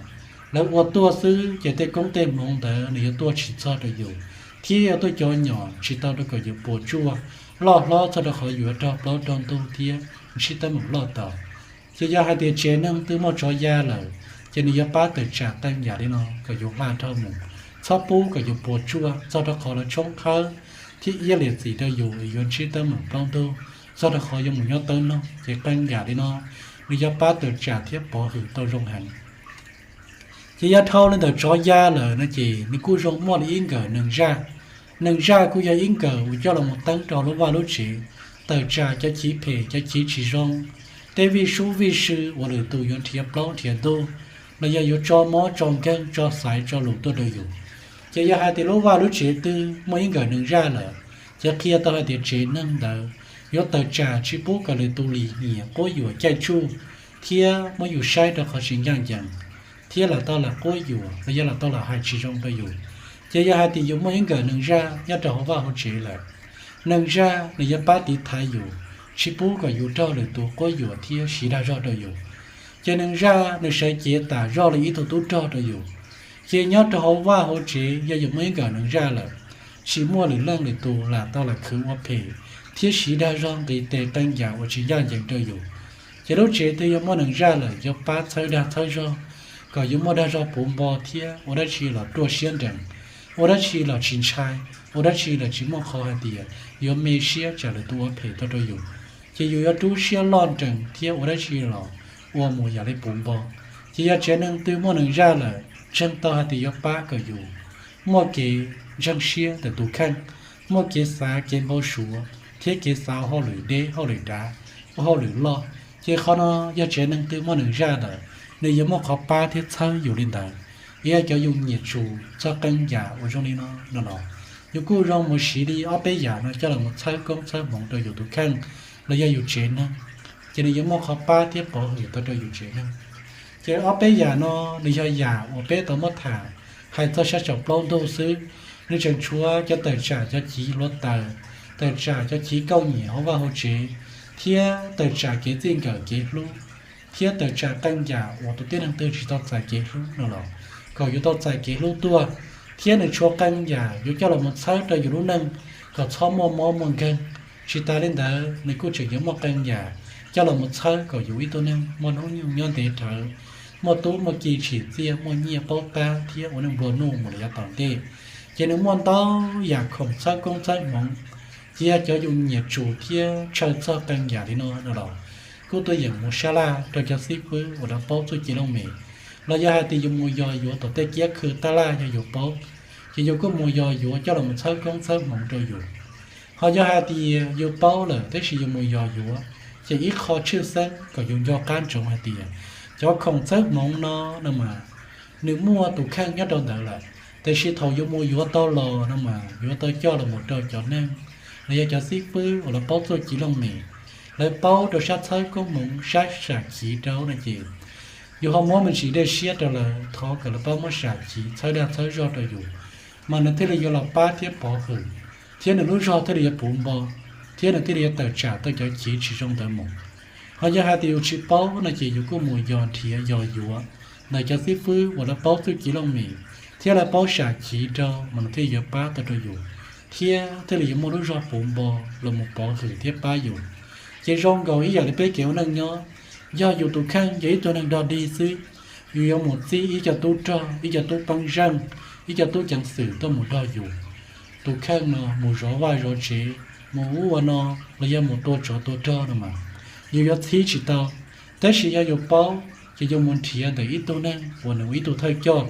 lawv ua tuaj xwb ces tej koob tej hmoov ntawd nws yuav tuaj tsis txog rau yus, thiab yuav tuaj cov nyom tsis tau rau kom yus puas tsuaj loj hlob txog rau qhov yus yuav raug plaub raug ntug thiab ntsib teeb meem loj tau. Ces yog hais tias tsev neeg twg muaj tsov ya lawm, ces nws yuav pab tawm tsam qee yam li no kom yus hla dhau mus, txhob pub kom yus puas tsuaj txog rau qhov lawv tshoob khawb thiab iab liam txim rau yus yuav ntsib teeb meem plaub ntug, txog rau qhov yuav mus nyob tawb noog. Ces qee yam li no nws yuav pab tawm tsam thiab pov hwm tau zoo heev. Ces yog dhau li ntawm tsov ya lawm no ces nws kuj zoo muaj li ib nkawm neeg zaj. Neeg zaj kuj yog ib nkawm uas coj los mus teeb rau lub vaj lub tsev, tawm tsam cov chiv phem cov chiv tsis zoo, tej vij sub vij sw uas lwm tus yuav nrhiav plaub nrhiav ntug, los yog yuav tso mob tso nkeeg tso xaiv tso lus tuaj rau yus. Ces yog hais tias lub vaj lub tsev twg muaj ib nkawm neeg zaj lawm, ces qhia tau hais tias tsev neeg ntawd yuav tawm tsam tsis pub kom lwm tus lim hiam quab yuam caij tsuj thiab muab yus saib rau qhov tsis ncaj ncees, thiab lam tau lam quab yuam los yog lam tau lam hais tsis zoo rau yus. Ces yog hais tias yus muaj ib nkawm neeg zaj nyob rau hauv vaj hauv tsev lawm, neeg zaj nws yuav pab tiv thaiv yus, tsis pub kom yus raug lwm tus quab yuam thiab siv dag zog rau yus. Ces neeg zaj nws sawv cev tas zoj li ib tug tub rog rau yus. Ces nyob rau hauv vaj hauv tsev yog yus muaj ib nkawm neeg zaj lawm, tsis muaj lwm leej lwm tus lam tau lam khwv ua phem thiab siv dag zog nqis tes qee yam uas tsis ncaj ncees rau yus. Ces lub tsev twg yog muaj neeg zaj lawm yuav pab txhawb dag txhawb zog kom yus muaj dag zog puv npo thiab ua dab tsi los ruaj siab nrees, ua dab tsi los tsis ntshai, ua dab tsi los tsis muaj qhov hais tias yuav me siab tsam lwm tus ua phem tau rau yus. Ces yus yuav rub siab loj nrees thiab ua dab tsi los ua mus yam li puv npo. Ces yog tsev neeg twg muaj neeg zaj lawm, ntseeg tau hais tias yuav pab kom yus muaj kev ntseeg siab ntawm tus kheej, muaj kev xav kev npau suav thiab kev xav ua hauj lwm deb hauj lwm dav, ua hauj lwm loj. Ces qhov no yog tsev neeg twg muaj neeg zaj lawm, nws yuav muaj qhov pab thiab txhawb yus li ntawd. Yog cov yus nyiam tsum txog qee yam uas zoo li no no los, yus kuj zoo mus siv li ob peb yam no coj los mus txhawb koob txhawb hmoov rau yus tus kheej los yog yus tsev neeg, ces nws yuav muaj qhov pab thiab pov hwm tau rau yus tsev neeg. Ces ob peb yam no nws yog yam uas peb tau muab tham hais txog sab tsaum plaub ntug xwb. Nws tseem tshuav cov tawm tsam cov chiv hluav taws, tawm tsam cov chiv kauj nyiam hauv vaj hauv tsev, thiab tawm tsam kev txij nkawm kev hlub, thiab tawm tsam qee yam uas tus tib neeg twg tsis tau txais kev hlub no los kom yuav tau txais kev hlub tuaj. Thiab nws tshuav qee yam yuav coj los mus txhawb rau yus lub neej kom txhob muaj mob muaj nkeeg. Tsis tas li ntawd nws kuj tseem yuav muaj qee yam coj los mus txhawb kom yus ib tug neeg muaj hnub nyoog nyob ntev dhawv, muaj tub muaj ki tsim txiaj, muaj nyiaj paub tab thiab ua neej nplua nuj mus li yav tom ntej. Ces nws muaj ntau yam khoom txhawb koob txhawb hmoov. Ces yog cov yus nyiam tsum thiab ntshaw txog qee yam li no no los, kuj tuaj yeem mus sab laj rau cov xib fwb uas lawv paub txuj ci looj mem, los yog hais tias yus mus yos yuav tom tej kiab khw tab laj yog yus paub, ces yus kuj mus yos yuav coj los mus txhawb koob txhawb hmoov rau yus. Ho yog hais tias yus paub lawm tab sis yus mus yos yuav, ces ib qho tshwj xeeb kom yus nco qab ntsoov hais tias cov khoom txhawb hmoov no no mas nws muaj tus kheej nyob rau ntawd lawm, tiam sis thaum yus mus yuav tau los no mas yuav tau coj los mus rau cov neeg los yog cov xib fwb uas lawv paub txuj ci looj mem, lawv paub rau sab txhawb koob hmoov sab sam chiv rau no ces yus ho muab me ntsis dej siab rau lawv thov kom lawv pab muab sam chiv txhawb dag txhawb zog rau yus, mas nws thiaj li yuav los pab thiab pov hwm, thiab nws lub zog thiaj li yuav puv npo, thiab nws thiaj li yuav tawm tsam tau cov chiv tsis zoo ntawd mus. Ho yog hais tias yus tsis paub no ces yus kuj mus yos nrhiav yos yuav ntawm cov xib fwb uas lawv paub txuj ci looj mem thiab lawv paub sam chiv rau mas nws thiaj yuav pab tau rau yus, thiab thiaj li yuav muaj lub zog puv npo los mus pov hwm thiab pab yus. Ces zoo nkaus ib yam li peb kev ua neej nyob, yog yus tus kheej yog ib tug neeg dog dig xwb, yus yuav mus txib ib co tub rog, ib co tub peeb zeej, ib co tub ceev xwm tuaj mus nrog yus tus kheej no mus zov vaj zov tsev, mus ua ub ua no, los yog mus tua tsov tua rog no mas yus yuav txhib tsis tau. Tab sis yog yus paub ces yus mus nrhiav ntawm ib tug neeg uas nws ua ib tug thawj coj,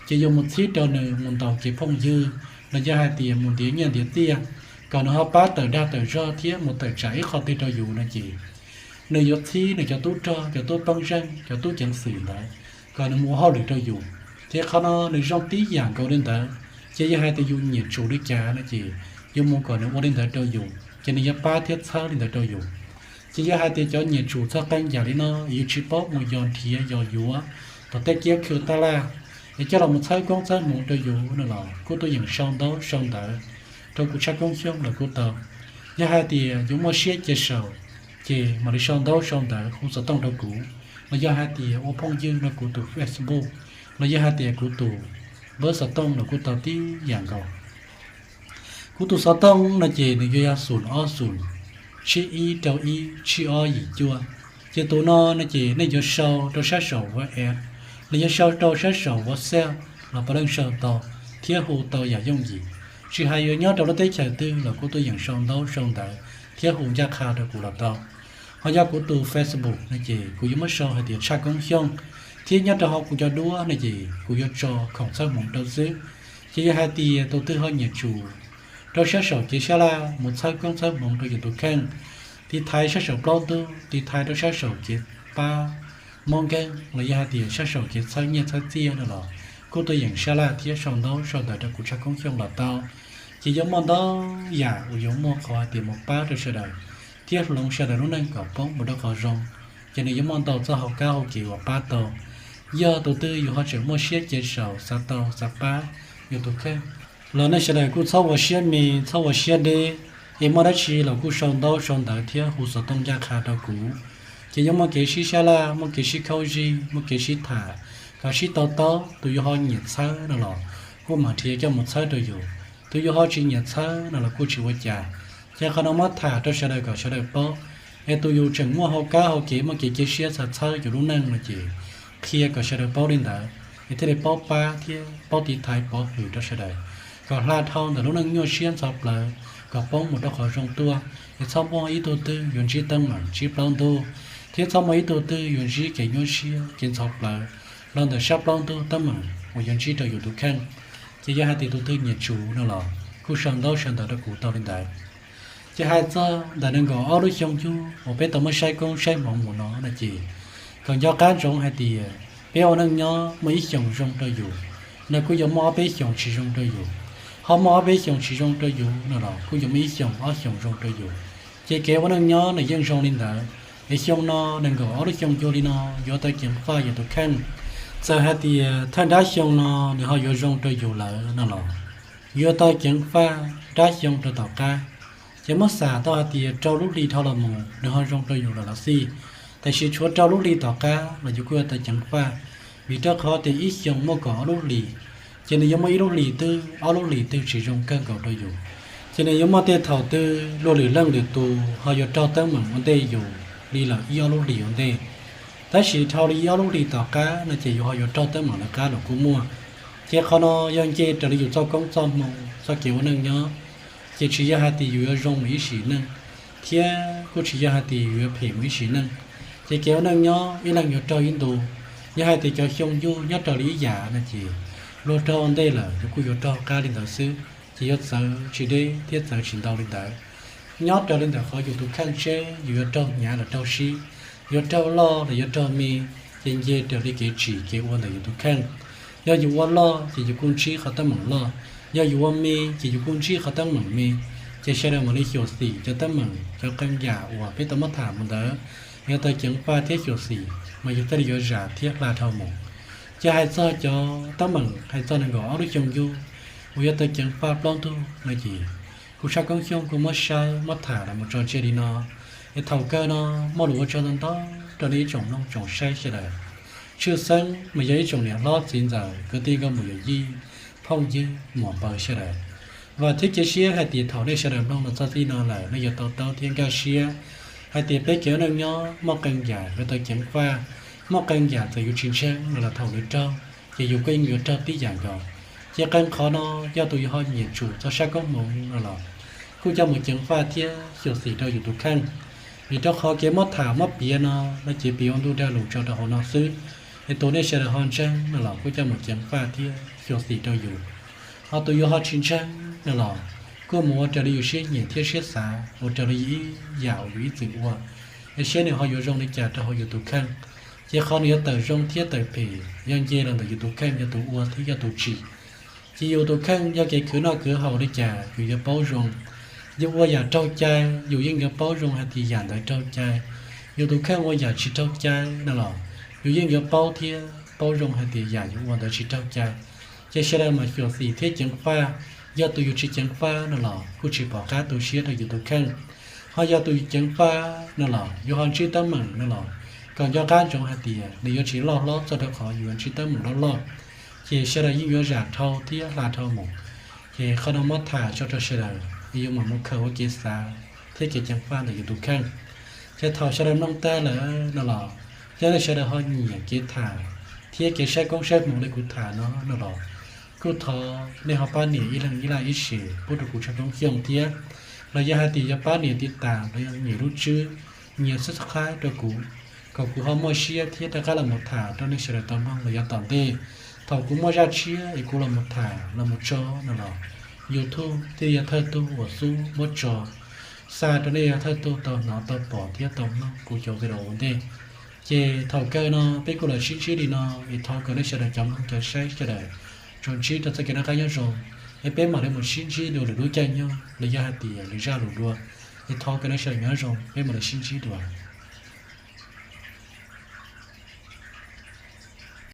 ces yus mus txhib rau nws mus ntaus kev phooj ywg, los yog hais tias mus ntiav nyiaj ntiav txiaj, kom nws ho pab tawm dag tawm zog thiab mus tawm tsam ib qho twg rau yus no ces nws yuav txhib nws cov tub rog, cov tub peeb zeej, cov tub ceev xwm ntawd kom nws mus ua hauj lwm rau yus. Ces qhov no nws zoo tib yam nkaus li ntawd. Ces yog hais tias yus nyiam tsum li cas no ces yus mus kom nws ua li ntawd rau yus ces nws yuav pab thiab txhawb li ntawd rau yus. Ces yog hais tias cov nyiam tsum txog qee yam li no, yus tsis paub mus yos nrhiav yos yuav tom tej kiab khw taj laj es coj los mus txhawb koob txhawb hmoov rau yus no los kuj tuaj yeem sau ntaub sau ntawv rau kuv Tshaj Koob Xyooj los kuj tau. Yog hais tias yus muaj siab cia saum ces mam li sau ntaub sau ntawv hu xov tooj rau kuv, los yog hais tias ua phooj ywg rau kuv tus Facebook, los yog hais tias kuv tus npawb xov tooj los kuj tau tib yam nkaus. Kuv tus xov tooj no ces nws yuav yog xoom ob xoom tsib ib rau ib tsib ob yim cuaj. Ces tus no no ces nej yuav sau rau sab saum WhatsApp, los yog sau rau sab saum WhatsApp los puav leej sau tau thiab hu tau yam yooj yim. Tsis hais yuav nyob rau lub teb chaws twg los kuj tuaj yeem sau ntaub sau ntawv thiab hu ncaj qha rau kuv los tau. Ho yog kuv tus Facebook no ces kuv yuav muab sau hais tias Tshaj Koob Xyooj, thiab nyob rau hauv kuv cov duab no ces kuv yuav tso khoom txhawb hmoov rau xwb. Ces yog hais tias tus twg ho nyiam tsum rau sab saum kev sab laj mus txhawb koob txhawb hmoov rau yus tus kheej, tiv thaiv sab saum plaub ntug, tiv thaiv rau sab saum kev pab mob nkeeg, los yog hais tias sab saum kev txhawb nyiaj txhawb txiaj no los kuj tuaj yeem sab laj thiab sau ntaub sau ntawv rau kuv Tshaj Koob Xyooj los tau. Ces yuav muaj ntau yam uas yuav muaj qhov hais tias mus pab rau sawv daws thiab hloov sawv daws lub neej kom poob mus rau qhov zoo. Ces nws yuav muaj ntau txoj hauv kab hauv kev uas pab tau. Yog tus twg yus ho tseem muaj siab cia saum xav tau xav pab yus tus kheej los nej sawv daws kuj txhob ua siab me txhob ua siab deb, es muaj dab tsi los kuj sau ntaub sau ntawv thiab hu xov tooj ncaj qha rau kuv. Ces yuav muaj kev sib sab laj, muaj kev sib khaub zig, muaj kev sib tham kom sib to taub. Tus yus ho nyiam txhawb no los kuj mam nrhiav coj mus txhawb rau yus, tus yus ho tsis nyiam txhawb no los kuj tsis ua cas. Ces qhov no muab tham rau sawv daws kom sawv daws paub, es tus yus tseem muaj hauv kab hauv kev muaj kev cia siab xav txhawb yus lub neej no ces qhia kom sawv daws paub li ntawd es thiaj li paub pab thiab paub tiv thaiv pov hwm rau sawv daws kom hla dhau ntawm lub neej nyuaj siab ntxhov plawv kom poob mus rau qhov zoo tuaj. Es txhob muaj ib tug twg yuav ntsib teeb meem ntsib plaub ntug, thiab txhob muaj ib tug twg yuav ntsib kev nyuaj siab kev ntxhov plawv los ntawm sab plaub ntug teeb meem uas yuav ntsib rau yus tus kheej. Ces yog hais tias tus twg nyiam tsum no los kuj sau ntaub sau ntawv rau kuv tau li ntawd. Ces hais txog ntawm nees nkaum ob lub xyoo yug uas peb tau muab saib koob saib hmoov mus no no ces kom nco qab ntsoov hais tias peb ua neej nyob muaj ib xyoos zoo rau yus no kuj yuav muaj ob peb xyoos tsis zoo rau yus, ho muaj ob peb xyoos tsis zoo rau yus no los kuj yuav muaj ib xyoos ob xyoos zoo rau yus. Ces kev ua neej nyob nws yeej zoo li ntawd. Es xyoo no nees nkaum ob lub xyoo yug li no yuav tau ceev faj yus tus kheej. Txawm hais tias thawj nrab xyoo no nws ho yuav zoo rau yus lawm no los yuav tau ceev faj nrab xyoo rau tom qab. Ces muab xam tau hais tias rau lub hli dhau los mus nws ho zoo rau yus lawm los xij, tiam sis tshuav rau lub hli tom qab los yus kuj yuav tau ceev faj, vim rau qhov tias ib xyoos muaj kaum ob lub hlis, ces nws yuav muaj ib lub hlis twg ob lub hlis twg tsis zoo kawg nkaus rau yus. Ces nws yuav muaj tej thaum twg luag lwm leej lwm tus ho yuav raug teeb meem ua ntej yus li lawm ib ob lub hlis ua ntej. Tab sis dhau li ib ob lub hlis tom qab no ces yus ho yuav raug teeb meem lawv qab los kuj muaj. Ces qhov no yog nce raws li yus txoj koob txoj hmoo txoj kev ua neej nyob. Ces tsis yog hais tias yus yuav zoo mus ib sim neej, thiab kuj tsis yog hais tias yus yuav phem mus ib sim neej. Ces kev ua neej nyob ib leeg yuav raug ib ntu. Yog hais tias cov xyoo yug nyob raws li ib yam no ces luag raug ua ntej lawm yus kuj yuav raug qab li ntawd xwb. Ces yuav txawv tsis deb thiab txawv tsis ntau li ntawd. Nyob raws li ntawm qhov yus tus kheej seb yus yuav raug hnyav los raug sib, yuav raug loj los yuav raug me, ces nce raws li kev tsim kev ua ntawm yus tus kheej. Yog yus ua loj ces yus kuj ntsib qhov teeb meem loj, yog yus ua me ces yus kuj ntsib qhov teeb meem me. Ces sawv daws mam li xyuam xim cov teeb meem cov qee yam uas peb tau muab tham mus ntawd, yuav tau ceev faj thiab xyuam xim mas yus thiaj li yuav zam thiab hla dhau mus. Ces hais txog cov teeb meem hais txog nees nkaum ob lub xyoo yug uas yuav tau ceev faj plaub ntug no ces kuv Tshaj Koob Xyooj kuj muab saib muab tham los mus tso tseg li no. Es thaum kawg no muaj lus ua tsaug ntau ntau rau nej ib tsoom mloog tsoom saib sawv daws. Tshwj xeeb mas yog ib tsoom niam hlob txiv ntxawm kwv tij nkauj muam yawm yij phooj ywg muam npawg sawv daws. Vam thiab cia siab hais tias thaum nej sawv daws mloog los txog txij no lawm nej yuav to taub thiab nkag siab hais tias peb kev ua neej nyob muaj qee yam yuav tau ceev faj, muaj qee yam txawm yus tsis ntseeg no los thaum nws raug ces yus kuj yeej yuav raug tib yam nkaus. Ces qee qhov no yog tus yus ho nyiam tsum txog sab koob hmoov no los kuj coj mus ceev faj thiab xyuam xim rau yus tus kheej. Vim rau qhov kev muab tham muab piav no no ces piav ua ntu dag lus tso rau hauv no xwb. Es tus nej sawv daws ho ntseeg no los kuj coj mus ceev faj thiab xyuam xim rau yus. Ho tus yus ho tsis ntseeg no los kuj mus ua raws li yus siab nyiam thiab siab xav, ua raws li ib yam uas yus ib txwm ua. es saib nws ho yuav zoo li cas rau hauv yus tus kheej. Ces qhov nws yuav tawm zoo thiab tawm phem yog nce los ntawm yus tus kheej yog tus ua thiab yog tus tsim. Ces yus tus kheej yog kev khwv noj khwv haus li cas yus yuav paub zoo. Yus ua yam raug cai yus yeej yuav paub zoo hais tias yam ntawd raug cai. Yus tus kheej ua yam tsis raug cai no los yus yeej yuav paub thiab paub zoo hais tias yam yus ua ntawd tsis raug cai. Ces sawv daws mas xyuam xim thiab ceev faj, yog tus yus tsis ceev faj no los kuj tsis pom qab tu siab rau yus tus kheej. Ho yog tus ceev faj no los yus ho ntsib teeb meem no los kom nco qab ntsoov hais tias nws yuav tsis loj hlob txog rau qhov yus yuav ntsib teeb meem loj loj. Ces sawv daws yeej yuav zam dhau thiab hla dhau mus. Ces qhov no muab tham tso rau sawv daws es yuav mam mus khaws ua kev xav thiab kev ceev faj ntawm yus tus kheej. Ces thaum sawv daws mloog tag lawm no los yog nej sawv daws ho nyiam kev tham thiab kev saib koob saib hmoov li kuv tham no no los kuj thov nej ho pab nias ib leeg ib like ib share pub rau kuv tshooj Coob Xyooj thiab. Los yog hais tias yuav pab nias tiv tas los yog nias lub tswb, nias subscribe rau kuv, kom kuv ho muaj siab thiab rov qab los mus tham rau nej sawv daws tau mloog los yav tom ntej. Thaum kuv muaj zaj tshiab es kuv los mus tham los mus tso no los YouTube thiaj yog thawj tug uas xub muab tso xa rau nej yog thawj tug tau hnov tau pom thiab tau mloog kuv cov video ua ntej. Ces thaum kawg no peb kuj los sib ntsib li no, es thov kom nej sawv daws cov mloog cov saib sawv daws tsuas ntsib rau txoj kev noj qab nyob zoo, es peb mam li mus sib ntsib dua lwm lub caij nyoog los yog hais tias lwm zaj lus dua. Es thov kom nej sawv daws nyob zoo, peb mam li sib ntsib dua.